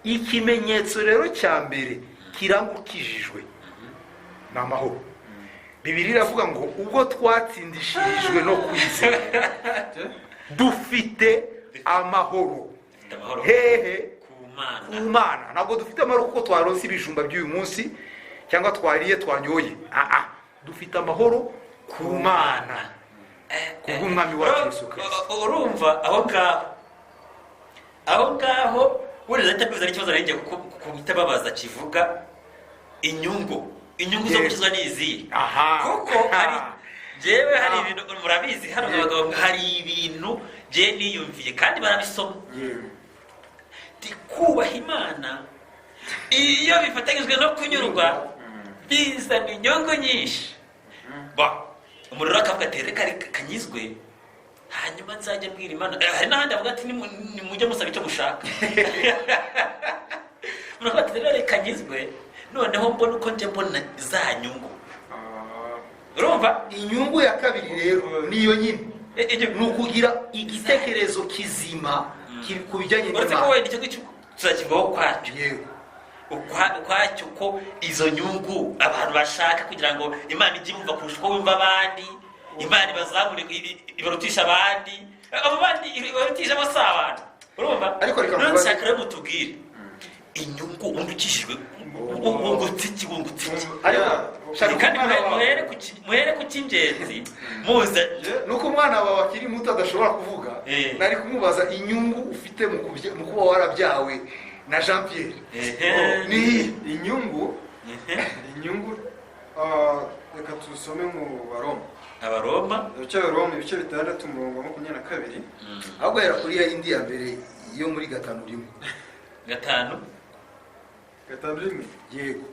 Ikimenyetso rero cya mbere kiranga ukijijwe ni amahoro. Bibiliya iravuga ngo ubwo twatsindishirijwe no kwizera, dufite amahoro. Dufite amahoro. Hehe? Ku Mana. Ku Mana. Ntabwo dufite amahoro kuko twaronse ibijumba by'uyu munsi cyangwa twariye, twanyoye. Ah, dufite amahoro ku Mana kubw'Umwami wacu Yesu Kirisito. Urumva aho ngaho, aho ngaho wenda ndahita n'ikibazo nari ngiye kuhita kivuga inyungu zo gukizwa ni izihe? Kuko hari jewe hari ibintu murabizi hano, abagabo, hari ibintu jewe niyumviye kandi barabisoma. Ndi kubaha Imana, iyo bifatanyijwe no kunyurwa bizana inyungu nyinshi. Ba umuriro akavuga ati: "Reka reka kanyizwe, hanyuma nzajya mbwira Imana." Hari n'ahandi avuga ati: "Nimujye musaba icyo mushaka." Muravuga ati: "Rero reka nyizwe, noneho mbona uko njya mbona za nyungu." Urumva? Inyungu ya kabiri rero niyo nyine Ibyo ni ukugira igitekerezo kizima ku bijyanye Uretse ko n'Imana. wenda icyo ngicyo tuzakivaho ukwacyo. Ukwacyo ko izo nyungu abantu bashaka kugira ngo Imana ijye ibumva kurusha uko bumva abandi, Imana ibazamure, ibarutisha abandi, abo bandi ibarutisha bo si abantu. Urumva? Ariko reka None nkubaze- nshaka rero mutubwire inyungu. Undi ukijijwe wungutse iki? Wungutse iki? Ariko shaka Kandi umwana wawe muhere ku cy'ingenzi muza. Nuko umwana wawe akiri muto adashobora kuvuga. Nari kumubaza inyungu ufite mu kuba warabyawe na Jean Pierre. Ni Inyungu, reka tusome mu Baroma. Abaroma. Ibice Baroma, ibice 6, umurongo wa 22. Ahubwo hera kuri ya yindi ya mbere yo muri 5:1. 5. 5:1. Yego.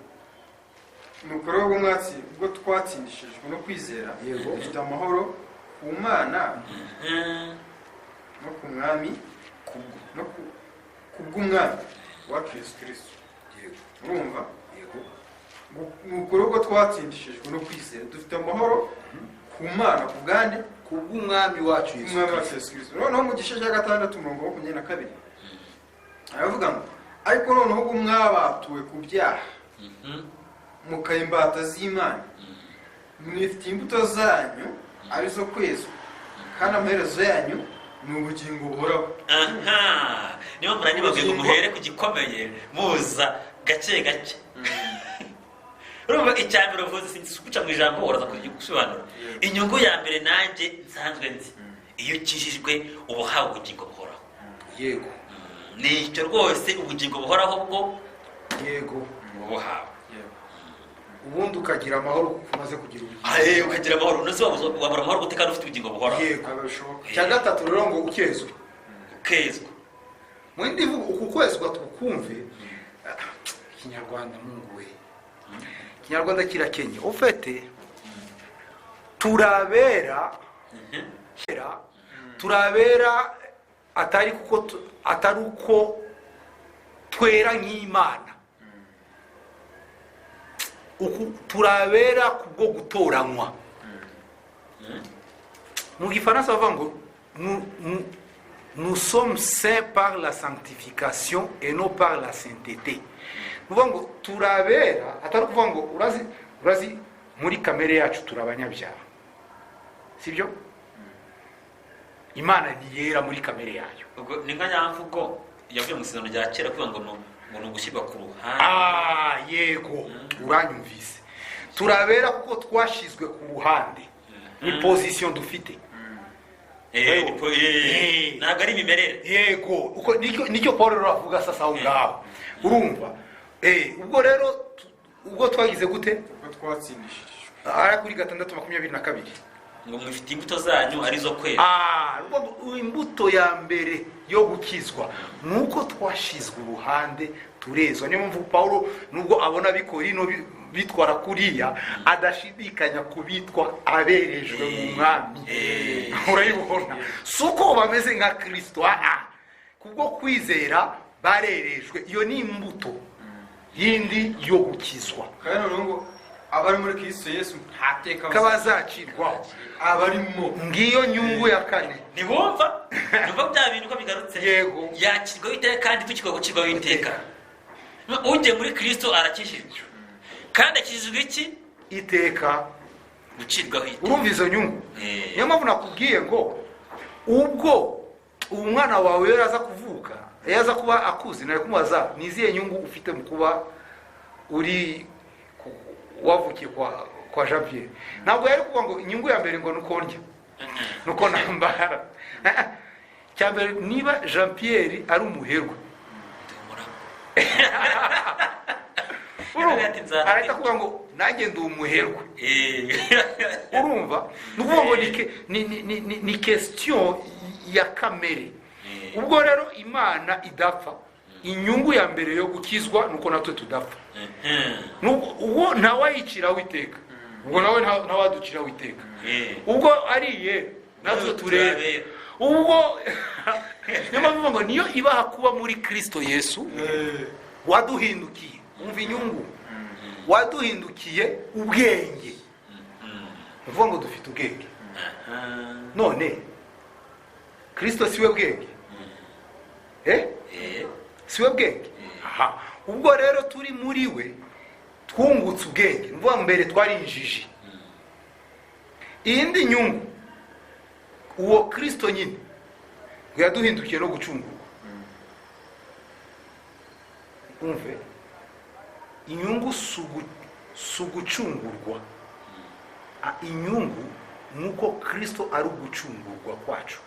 Nuko rero ubwo twatsindishijwe no kwizera, dufite amahoro ku Mana no ku Mwami no ku bw'Umwami wacu Yesu Kirisito. Urumva? Yego. Nuko rero ubwo twatsindishijwe no kwizera, dufite amahoro ku Mana ku bwande? Ku bw'Umwami wacu Yesu Umwami wacu Kristo. Yesu Kirisito. Noneho mu gice cya 6, umurongo wa 22, aravuga ngo: "Ariko noneho ubwo mwabatuwe ku byaha, mukaba imbata z'Imana, mwifitiye imbuto zanyu." arizo kwezwa, kandi amaherezo yanyu ni ubugingo buhoraho. Aha niyo mpamvu nababwiye ngo muhere ku gikomeye, muza gake gake. Urumva, icya mbere uvuze, sinzi guca mu ijambo, uraza kugisobanura. Inyungu ya mbere nanjye nsanzwe nzi, iyo ukijijwe uba uhawe ubugingo buhoraho. Ni icyo rwose, ubugingo buhoraho bwo uba buhawe. Ubundi ukagira amahoro kuko umaze kugira ubugingo. Ukagira amahoro. Unoze wabura amahoro gute kandi ufite ubugingo buhoraho? Yego. Ntabwo bishoboka. Icya gatatu rero ngo ukezwe. Ukezwa. Mu yindi mvugo, uku kwezwa tukumve. Ah, Ikinyarwanda, Mungu we, Ikinyarwanda kirakenye. Ufite turabera, turabera atari kuko atari uko twera nk'Imana. Uku turabera kubwo gutoranywa. Mu Gifaransa bavuga ngo nous sommes saints par la sanctification et non par la sainteté. Ni ukuvuga ngo turabera atari ukuvuga ngo urazi muri kamere yacu turi abanyabyaha, sibyo? Imana ntiyera muri kamere yayo. Ubwo ni nka ya mvugo yavuye mu Isezerano rya Kera, kuvuga ngo ni ugushyirwa ku ruhande. Ah, yego, uranyumvise. Turabera kuko twashizwe ku ruhande, ni position dufite. Ntabwo ari imimerere. Yego, uko nicyo Paul rero avuga sasa aho ngaho. Urumva, ubwo rero ubwo twagize gute? Kuko twatsindishirijwe. Ara kuri 6:22. Ngo mwifite imbuto zanyu arizo kwera. Ah, urumva, imbuto ya mbere yo gukizwa ni uko twashizwe uruhande, turezwa. Niyo mpamvu Paulo, nubwo abona Abikorino bitwara kuriya, adashidikanya kubitwa aberejwe mu Mwami. Urayibona, si uko bameze nka Kirisito, ah, kubwo kwizera barerejwe. Iyo ni imbuto yindi yo gukizwa. Kandi noneho ngo abari muri Kristo Yesu nta teka kabazacirwaho. Abarimo. Ngiyo nyungu ya kane. Ntibumva, ntumva bya bintu ko bigarutse. Yego. Yakirwaho iteka kandi tukirwa gucirwaho iteka. Ugiye muri Kirisito arakijijwe, kandi akijijwe iki? Iteka. Gucirwaho iteka. Urumva izo nyungu? Eh. Niyo mpamvu nakubwiye ngo ubwo uwo mwana wawe iyo aza kuvuka, iyo aza kuba akuze, nari kumubaza: ni izihe nyungu ufite mu kuba uri wavukiye kwa Jean Pierre? Ntabwo yari kuvuga ngo inyungu ya mbere ngo nuko ndya, nuko nambara. Cya mbere, niba Jean Pierre ari umuherwe, Ndumura. urumva, Ati nzara. arahita kuvuga ngo nanjye ndi umuherwe. Urumva, ni ukuvuga ngo ni question ya kamere. Ubwo rero Imana idapfa, inyungu ya mbere yo gukizwa ni uko natwe tudapfa. Ubwo ntawayiciraho iteka, ubwo nawe ntawaduciraho iteka. Ubwo ariye, natwe turebe. Turabera. Ubwo niyo mpamvu ngo niyo ibaha kuba muri Kirisito Yesu waduhindukiye, umva inyungu, waduhindukiye ubwenge. Ni ukuvuga ngo dufite ubwenge. None Kirisito si we bwenge? Eh? Eh. Si we bwenge? Aha, ubwo rero turi muri we, twungutse ubwenge. Ni ukuvuga mbere twari injiji. Iyindi nyungu, uwo Kirisito nyine ngo yaduhindukiye no gucungurwa. Umve, inyungu si ugucungurwa. Ah, inyungu ni uko Kirisito ari ugucungurwa kwacu.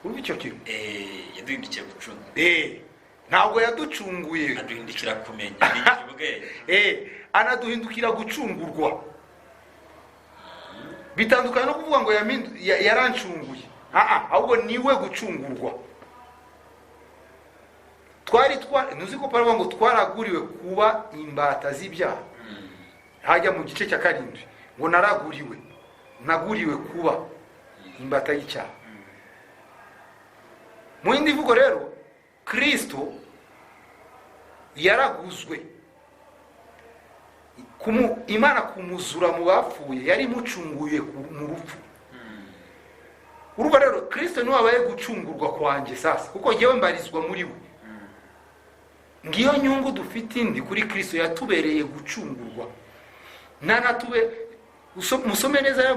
Urumva icyo kintu? Yaduhindukiye gucunga. Ntabwo yaducunguye. Aduhindukira kumenya, aduhindukira ubwenge. Anaduhindukira gucungurwa. Bitandukanye no kuvuga ngo yarancunguye. Ah, ah, ahubwo niwe gucungurwa. Twari twa ntuzi ko Pawulo avuga ngo twaraguriwe kuba imbata z'ibyaha, hajya mu gice cya 7, ngo naraguriwe, naguriwe kuba imbata y'icyaha. Mu yindi mvugo rero, Kristo yaraguzwe. Imana kumuzura mu bapfuye yari imucunguye mu rupfu. Urumva rero, Kristo niwe wabaye gucungurwa kwanjye sasa, kuko njyewe mbarizwa muri we. Ngiyo nyungu dufite indi kuri Kristo, yatubereye gucungurwa. Ntanatube musome neza ya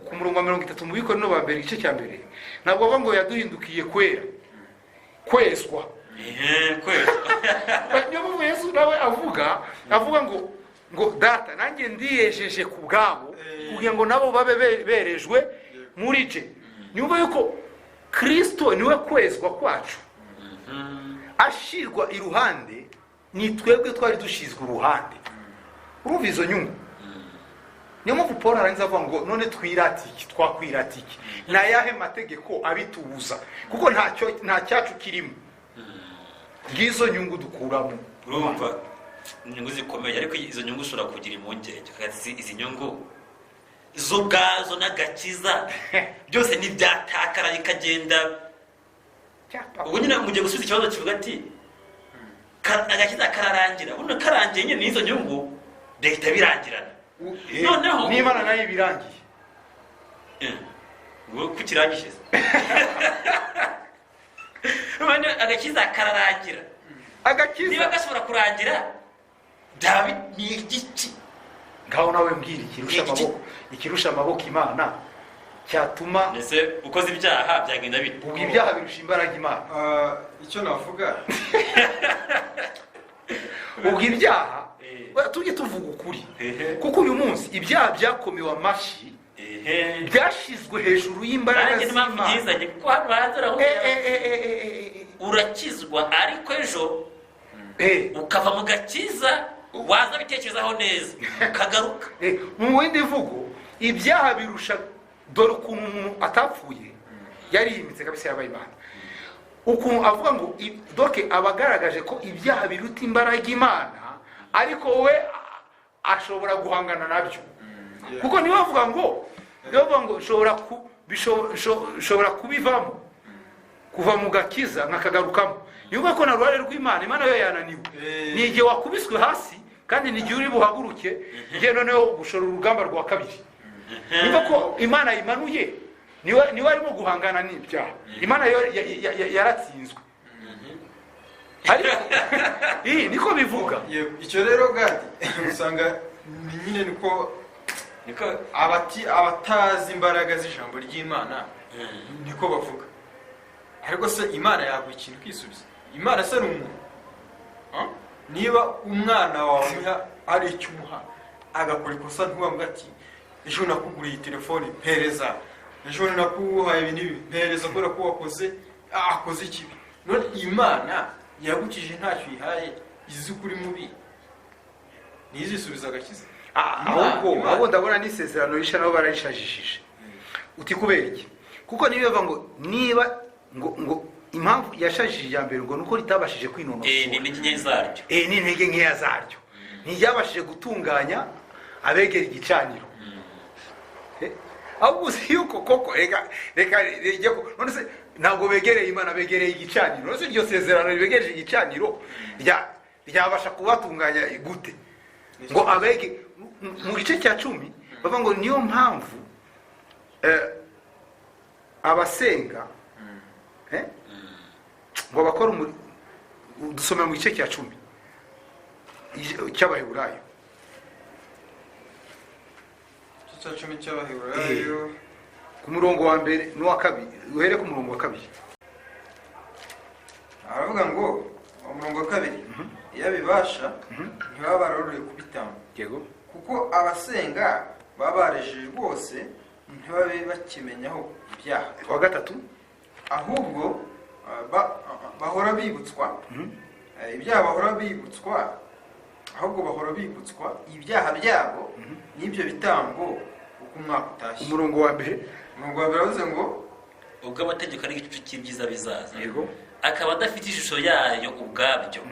ku murongo wa 30 mu Bikorinto ba mbere, igice cya mbere, ntabwo bavuga ngo yaduhindukiye kwera, kwezwa. Ehe, kwezwa. Niyo mpamvu Yesu nawe avuga ngo "Data, nanjye ndiyejeje ku bwabo kugira ngo nabo babe berejwe muri je." Niyo yuko Kristo niwe kwezwa kwacu, ashirwa iruhande, ni twebwe twari dushizwe uruhande. Urumva izo nyungu? Niyo mpamvu Paul arangiza avuga ngo none twirate iki? Twakwirata iki? Ni ayahe mategeko abitubuza? Kuko ntacyo, nta cyacu kirimo. Ngizo nyungu dukuramo. Urumva inyungu zikomeye, ariko izo nyungu ushobora kugira impungenge. Izi nyungu zo ubwazo n'agakiza byose ntibyatakara bikagenda? Ubwo nyine mugiye gusubiza ikibazo kivuga ati agakiza kararangira. Buno karangiye nyine, n'izo nyungu bihita birangirana. N'Imana nayo ibirangiye. Ngo kukirangije se? None agakiza kararangira? Agakiza. Niba gashobora kurangira, byaba ni igiki? Ngaho nawe mbwira ikirusha amaboko, ikirusha amaboko Imana cyatuma. Mbese ukoze ibyaha byagenda bite? Ubwo ibyaha birusha imbaraga Imana? Ah, icyo navuga, Ubwo ibyaha, oya, tujye tuvuga ukuri, kuko uyu munsi ibyaha byakomewe amashyi, byashyizwe hejuru y'imbaraga Nanjye niyo mpamvu z'Imana. byizanye, kuko hano hanze urahura, urakizwa, ariko ejo ukava mu gakiza, waza bitekerezaho neza ukagaruka. Mu yindi mvugo, ibyaha birusha. Dore ukuntu umuntu atapfuye yariyimitse kabisa, yabaye Imana. Ukuntu avuga ngo doke aba agaragaje ko ibyaha biruta imbaraga Imana, ariko we ashobora guhangana nabyo, kuko niba bavuga ngo nshobora kubivamo, kuva mu gakiza nkakagarukamo, niyo ko na ruhare rw'Imana, Imana yo yananiwe. Ni igihe wakubiswe hasi, kandi ni igihe uri buhaguruke ngiye noneho gushora urugamba rwa kabiri. Niba ko Imana imanuye, niwe arimo guhangana n'ibyaha, Imana yo yaratsinzwe. Ariko iyi niko bivuga. Yego, icyo rero Gadi, usanga ni nyine niko niko abatazi imbaraga z'ijambo ry'Imana niko bavuga. Ariko se Imana yaguha ikintu ukisubiza? Imana se ni umuntu? Ah? Niba umwana wawe umuha, ari icyo umuha, agakora ikosa, ntiwamuga ati "Ejo nakuguriye iyi telefone, mpereza. Ejo nakuhaye ibi n'ibi, mpereza," kubera ko wakoze, akoze ikibi. None Imana yagukije ntacyo uyihaye, izi ko uri mubi, ntizisubiza agakiza? Ah, ahubwo ndabona n'isezerano risha nabo bararishajishije. Uti kubera iki? Kuko niba bavuga ngo niba ngo impamvu yashajishije iya mbere ngo nuko ritabashije kwinonosora. Ni intege nke zaryo. N'intege nkeya zaryo, ntiryabashije gutunganya abegera igicaniro. Ahubwo uzi yuko koko, reka reka none se ntabwo begereye Imana, begereye igicaniro. None se iryo sezerano ribegereje igicaniro ryabasha kubatunganya gute? Ngo abege mu gice cya 10 bavuga ngo niyo mpamvu abasenga, ngo bakora dusomera mu gice cya 10 cy'Abaheburayo. Igice cya 10 cy'Abaheburayo. Ku murongo wa mbere n'uwa kabiri, uhere ku murongo wa kabiri. Aravuga ngo, umurongo wa kabiri: "Iyo abibasha, ntibaba bararuriye kubitamba, kuko abasenga baba barejeje rwose, ntibabe bakimenyaho ibyaha." Wa gatatu. "Ahubwo bahora bibutswa ibyaha, bahora bibutswa, ahubwo bahora bibutswa ibyaha byabo n'ibyo bitambo uko umwaka utashye." Umurongo wa mbere. Umurongo wa mbere aravuze ngo: "Ubwo amategeko ari igicucu cy'ibyiza bizaza, akaba adafite ishusho yayo ubwabyo,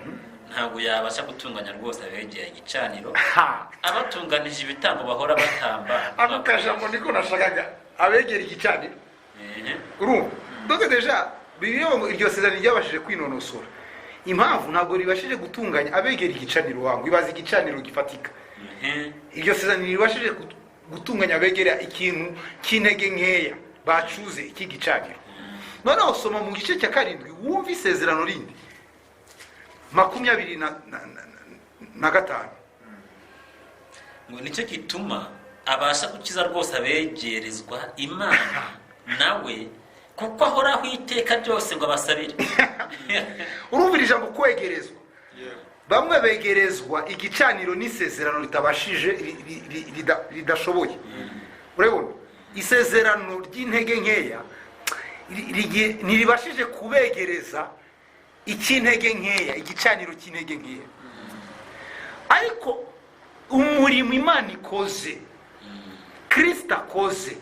ntabwo yabasha gutunganya rwose abegera igicaniro, abatunganije ibitambo bahora batamba." Ako kajambo niko nashakaga, abegera igicaniro. Urumva, donc déjà Bibiliya ngo iryo sezerano ryabashije kwinonosora, impamvu ntabwo ribashije gutunganya abegera igicaniro. Wangu ibaza igicaniro gifatika. Iryo sezerano ribashije gutunganya abegera ikintu cy'intege nkeya bacuze iki gicaniro. Noneho soma mu gice cya karindwi, wumve isezerano rindi, 25. Ngo nicyo gituma Abasha gukiza rwose abegerezwa Imana nawe, kuko ahoraho iteka ryose ngo abasabire. Urumvira ijambo kwegerezwa? Yego. Bamwe begerezwa igicaniro n'isezerano ritabashije, ridashoboye. Urabibona, isezerano ry'intege nkeya ntiribashije kubegereza icy'intege nkeya, igicaniro cy'intege nkeya. Ariko umurimo Imana ikoze, Kirisita akoze,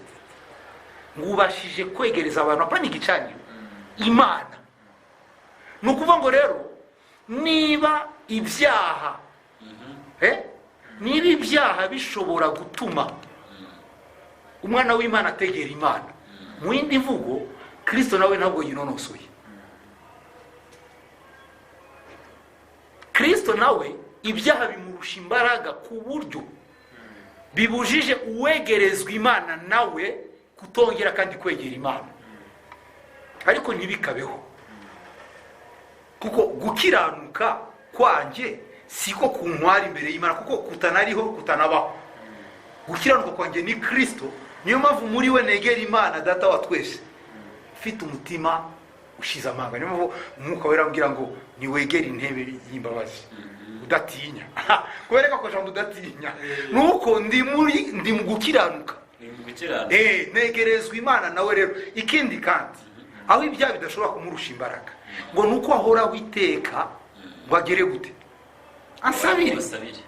ngo ubashije kwegereza abantu, apana igicaniro, Imana. Ni ukuvuga ngo rero niba ibyaha, niba ibyaha bishobora gutuma umwana w'Imana ategera Imana, mu yindi mvugo, Kirisito nawe ntabwo yinonosoye. Kirisito nawe ibyaha bimurusha imbaraga, ku buryo bibujije uwegerezwa Imana nawe kutongera kandi kwegera Imana. Ariko ntibikabeho, kuko gukiranuka kwanjye siko kuntwara imbere y'Imana, kuko kutanariho, kutanabaho. Gukiranuka kwanjye ni Kirisito. Niyo mpamvu muri we negera Imana Data wa twese ufite umutima ushize amanga. Niyo mpamvu Umwuka Wera ambwira ngo niwegere intebe y'imbabazi udatinya. Kubera ko jambo udatinya, nuko ndi muri, ndi mu gukiranuka. Ni mu gukiranuka. Negerezwa Imana nawe rero. Ikindi kandi, aho ibyaha bidashobora kumurusha imbaraga, ngo ni uko ahoraho iteka ngo agere gute? Ansabire. Abasabire.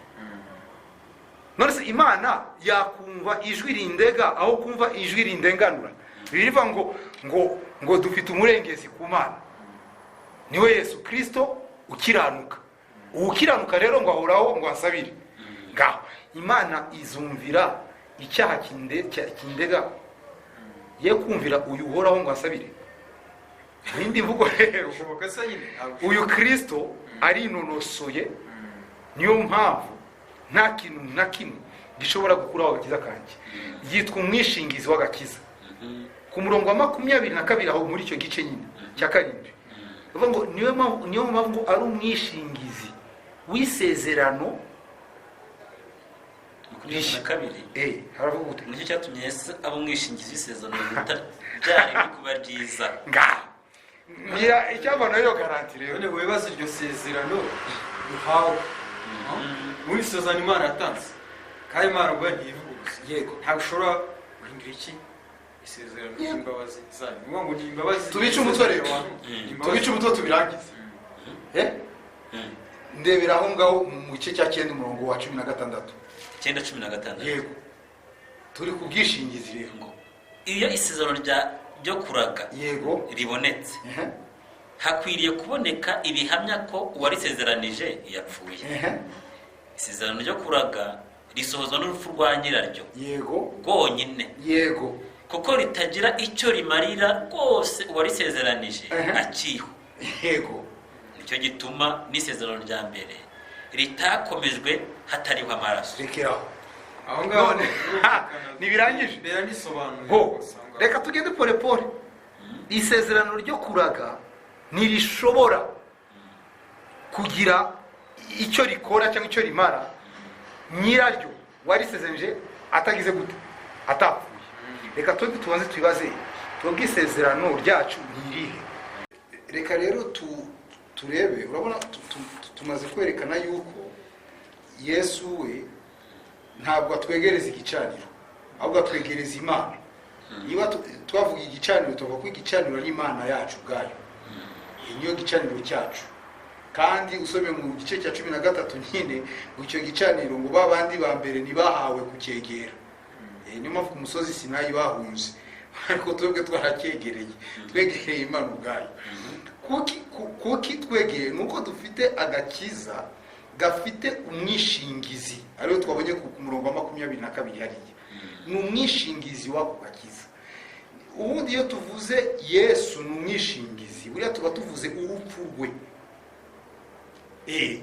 None se Imana yakumva ijwi rindega aho kumva ijwi rindenganura? Birivuga ngo dufite umurengezi ku Mana, niwe Yesu Kirisito ukiranuka. Uwukiranuka rero ngo ahoraho ngo asabire. Ngaho Imana izumvira icyaha kindega, ye kumvira uyu uhoraho ngo asabire? Indi mvugo rero, Bishoboka se nyine? Ntabwo. uyu Kirisito arinonosoye. Niyo mpamvu nta kintu na kimwe gishobora gukuraho agakiza kanjye. Yitwa umwishingizi w'agakiza. Ku murongo wa 22 aho muri icyo gice nyine cya karindwi, bavuga ngo niyo mpamvu ngo ari umwishingizi w'isezerano. 22. Haravuga gute? Nicyo cyatumye Yesu aba umwishingizi w'isezerano riruta ryari riri kuba ryiza. Ngaho ngira icyavana iyo garantie rero. None wibaza iryo sezerano duhawe muri isezerano Imana yatanze, kandi Imana ubwayo ntiyivuguruza. Ntabwo ushobora guhindura iki isezerano ry'imbabazi zayo. Ni ukuvuga ngo ni imbabazi. Tubice umutwe rero. Ni imbabazi. Tubice umutwe tubirangize. Ndebera aho ngaho mu gice cya 9, umurongo wa 16. 9, 16. Yego, turi ku bwishingizi rero. Ngo iyo isezerano ryo kuraga ribonetse, hakwiriye kuboneka ibihamya ko uwarisezeranije yapfuye. Isezerano ryo kuraga risohozwa n'urupfu rwa nyiraryo rwonyine, kuko ritagira icyo rimarira rwose uwarisezeranije akiriho. Nicyo gituma n'isezerano rya mbere ritakomejwe hatariho amaraso. Rekeraho. Aho ngaho None, birumvikana. ntibirangije? Biranisobanuye Ho, rwose aho ngaho. reka tugende pole pole. Isezerano ryo kuraga ntirishobora kugira icyo rikora cyangwa icyo rimara nyiraryo warisezeranije atagize gute? Atapfuye. Reka twebwe tubanze tubibaze, twebwe isezerano ryacu ni irihe? Reka rero turebe. Urabona, tumaze kwerekana yuko Yesu we ntabwo atwegereza igicaniro, ahubwo atwegereza Imana. Niba twavuga igicaniro, tuvuga ko igicaniro ari Imana yacu ubwayo. Iyi niyo gicaniro cyacu. Kandi usomye mu gice cya 13 nyine, ngo icyo gicaniro, ngo ba bandi ba mbere ntibahawe kucyegera. Niyo mpamvu ku musozi Sinayi bahunze, ariko twebwe twaracyegereye, twegereye Imana ubwayo. Kuki twegereye? Ni uko dufite agakiza gafite umwishingizi, ariyo twabonye ku murongo wa 22 hariya. Ni umwishingizi w'ako gakiza. Ubundi iyo tuvuze Yesu ni umwishingizi, buriya tuba tuvuze urupfu rwe.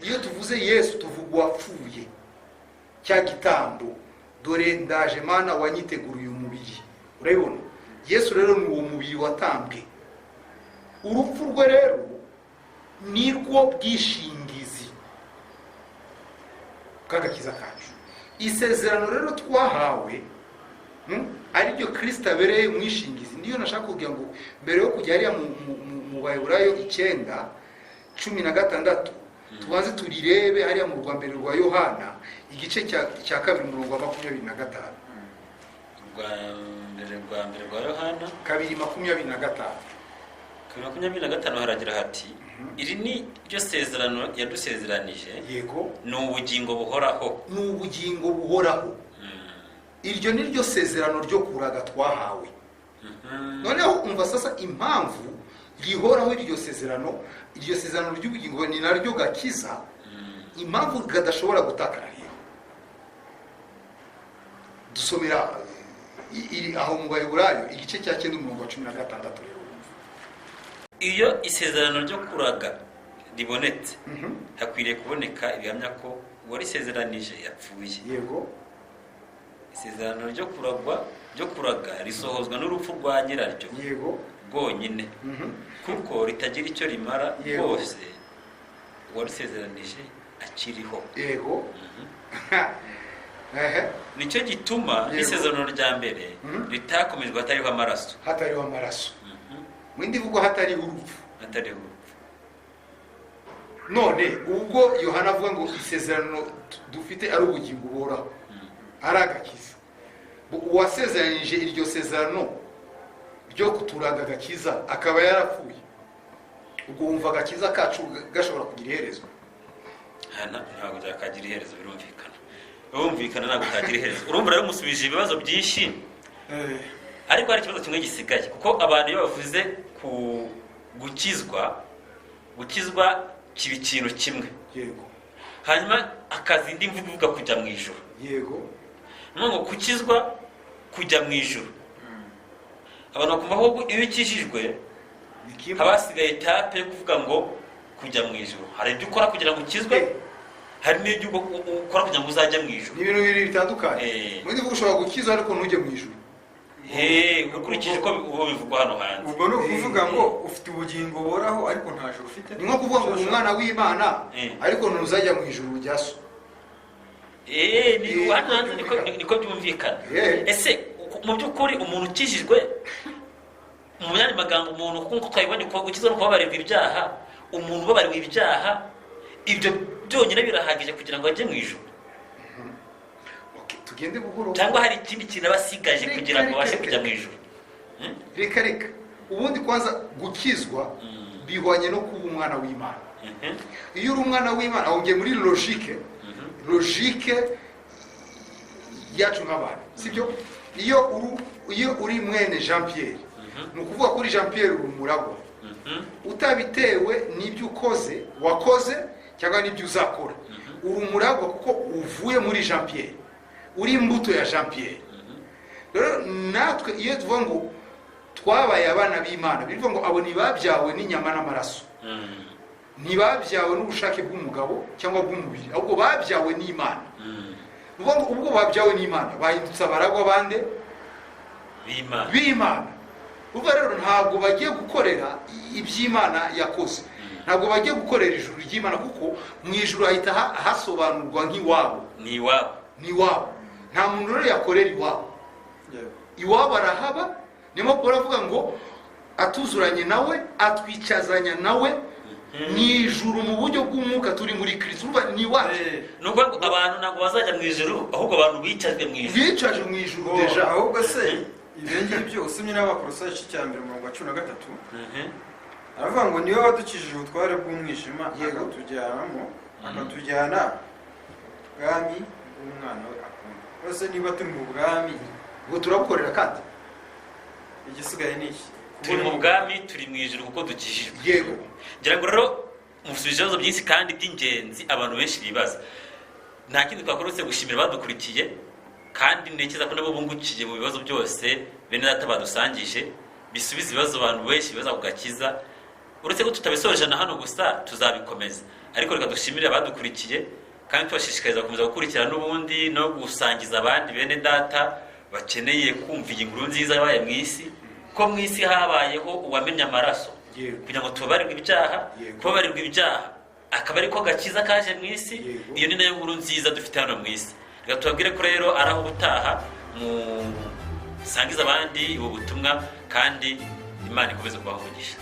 Iyo tuvuze Yesu, tuvuga uwapfuye, cya gitambo. Dore ndaje Mana wanyiteguriye umubiri. Urabibona, Yesu rero ni uwo mubiri watambwe. Urupfu rwe rero ni rwo bwishingizi bw'agakiza kacu. Isezerano rero twahawe, ariryo Kirisito abereye umwishingizi, niyo nashaka kugira ngo mbere yo kujya hariya mu Baheburayo 9:16, tubanze turirebe hariya mu rwa mbere rwa Yohana, igice cya 2, umurongo wa 25. Rwa mbere rwa Yohana. 2:25. 2:25, haragira hati: "Iri ni ryo sezerano yadusezeranije, ni ubugingo buhoraho." Ni ubugingo buhoraho. Iryo ni ryo sezerano ryo kuraga twahawe. Noneho umva sasa impamvu rihoraho iryo sezerano, iryo sezerano ry'ubugingo ni naryo gakiza, impamvu kadashobora gutakara. Rero dusomera iri aho mu Baheburayo igice cya 9, umurongo wa 16 rero wumva. Iyo isezerano ryo kuraga ribonetse, hakwiriye kuboneka ibihamya ko uwarisezeranije yapfuye. Isezerano ryo kuragwa, ryo kuraga, risohozwa n'urupfu rwa nyiraryo rwonyine, kuko ritagira icyo rimara rwose uwarisezeranije akiriho. Nicyo gituma n'isezerano rya mbere ritakomejwe hatariho amaraso. Hatariho amaraso, mu yindi mvugo hatariho urupfu. Hatariho urupfu. None ubwo Yohana avuga ngo isezerano dufite ari ubugingo buhoraho, ari agakiza, uwasezeranyije iryo sezerano ryo kuturaga agakiza akaba yarapfuye, ubwo wumva agakiza kacu gashobora kugira iherezo? Hana ntabwo byakagira iherezo, birumvikana, birumvikana, ntabwo kagira iherezo. Urumva rero musubije ibibazo byinshi, ariko hari ikibazo kimwe gisigaye, kuko abantu iyo bavuze ku gukizwa, gukizwa kiba ikintu kimwe, hanyuma hakaza indi mvugo ivuga kujya mu ijuru. Ni ngo gukizwa, kujya mu ijuru, abantu bakumva ko iyo ukijijwe Ni kimwe. haba hasigaye étape yo kuvuga ngo kujya mu ijuru. Hari ibyo ukora kugira ngo ukizwe, hari n'ibyo ukora kugira ngo uzajye mu ijuru. Ni ibintu bibiri bitandukanye. Mu yindi mvugo ushobora gukizwa ariko ntujye mu ijuru. Ukurikije uko bivugwa hano hanze. Ubwo ni ukuvuga ngo ufite ubugingo buhoraho ariko nta juru ufite. Ni nko kuvuga ngo uri umwana w'Imana ariko ntuzajya mu ijuru rya so. Ni hano hanze niko byumvikana. Ese mu by'ukuri umuntu ukijijwe, mu yandi magambo umuntu, nk'uko twabibonye ko gukizwa no kubabarirwa ibyaha, umuntu ubabariwe ibyaha, ibyo byonyine birahagije kugira ngo ajye mu ijuru? Okay, tugende buhoro. Cyangwa hari ikindi kintu aba asigaje kugira ngo abashe kujya mu ijuru? Reka reka, ubundi kwanza gukizwa bihwanye no kuba umwana w'Imana. Iyo uri umwana w'Imana, aho ngiye muri logique yacu nk'abantu, sibyo? Iyo uri mwene Jean Pierre, ni ukuvuga kuri Jean Pierre uri umuragwa, utabitewe n'ibyo ukoze, wakoze cyangwa n'ibyo uzakora. Uri umuragwa kuko uvuye muri Jean Pierre, uri imbuto ya Jean Pierre. Rero natwe iyo tuvuga ngo twabaye abana b'Imana, bivuga ngo abo ntibabyawe n'inyama n'amaraso, ntibabyawe n'ubushake bw'umugabo cyangwa bw'umubiri, ahubwo babyawe n'Imana. Ni ukuvuga ngo ubwo babyawe n'Imana bahindutse abaragwa bande? B'Imana. B'Imana. Ubwo rero ntabwo bagiye gukorera iby'Imana yakoze, ntabwo bagiye gukorera ijuru ry'Imana, kuko mu ijuru hahita hasobanurwa nk'iwabo. Ni iwabo. Ni iwabo. Nta muntu rero yakorera iwabo. Iwabo arahaba. Niyo mpamvu baravuga ngo atuzuranye nawe, atwicazanya nawe mu ijuru mu buryo bw'umwuka, turi muri Kirisito. Urumva ni iwacu. Ni ukuvuga ngo abantu ntabwo bazajya mu ijuru, ahubwo abantu bicajwe mu ijuru. Bicaje mu ijuru déjà. Ahubwo se ibyo ngibyo usomye n'Abakorosayi igice cya 1, umurongo wa 13, aravuga ngo niwe wadukijije ubutware bw'umwijima, akatujyana bwami bw'umwana we akunda. Rwose niba turi mu bwami, Ubwo turabukorera kandi. igisigaye ni iki? Turi mu bwami, turi mu ijuru kuko dukijijwe. Ngira ngo rero musubije ibibazo byinshi kandi by'ingenzi abantu benshi bibaza. Nta kindi twakora uretse gushimira abadukurikiye, kandi ntekereza ko nabo bungukiye mu bibazo byose bene data badusangije, bisubiza ibibazo abantu benshi bibaza ku gakiza. Uretse ko tutabisoje na hano gusa, tuzabikomeza, ariko reka dushimire abadukurikiye kandi tubashishikariza gukomeza gukurikira n'ubundi no gusangiza abandi bene data bakeneye kumva iyi nkuru nziza yabaye mu isi, ko mu isi habayeho uwamennye amaraso kugira ngo tubabarirwe ibyaha. Kubabarirwa ibyaha akaba ariko gakiza kaje mu isi. Iyo ni nayo nkuru nziza dufite hano mu isi. Reka tubabwire ko rero ari aho ubutaha, musangize abandi ubu butumwa, kandi Imana ikomeze kubaha umugisha.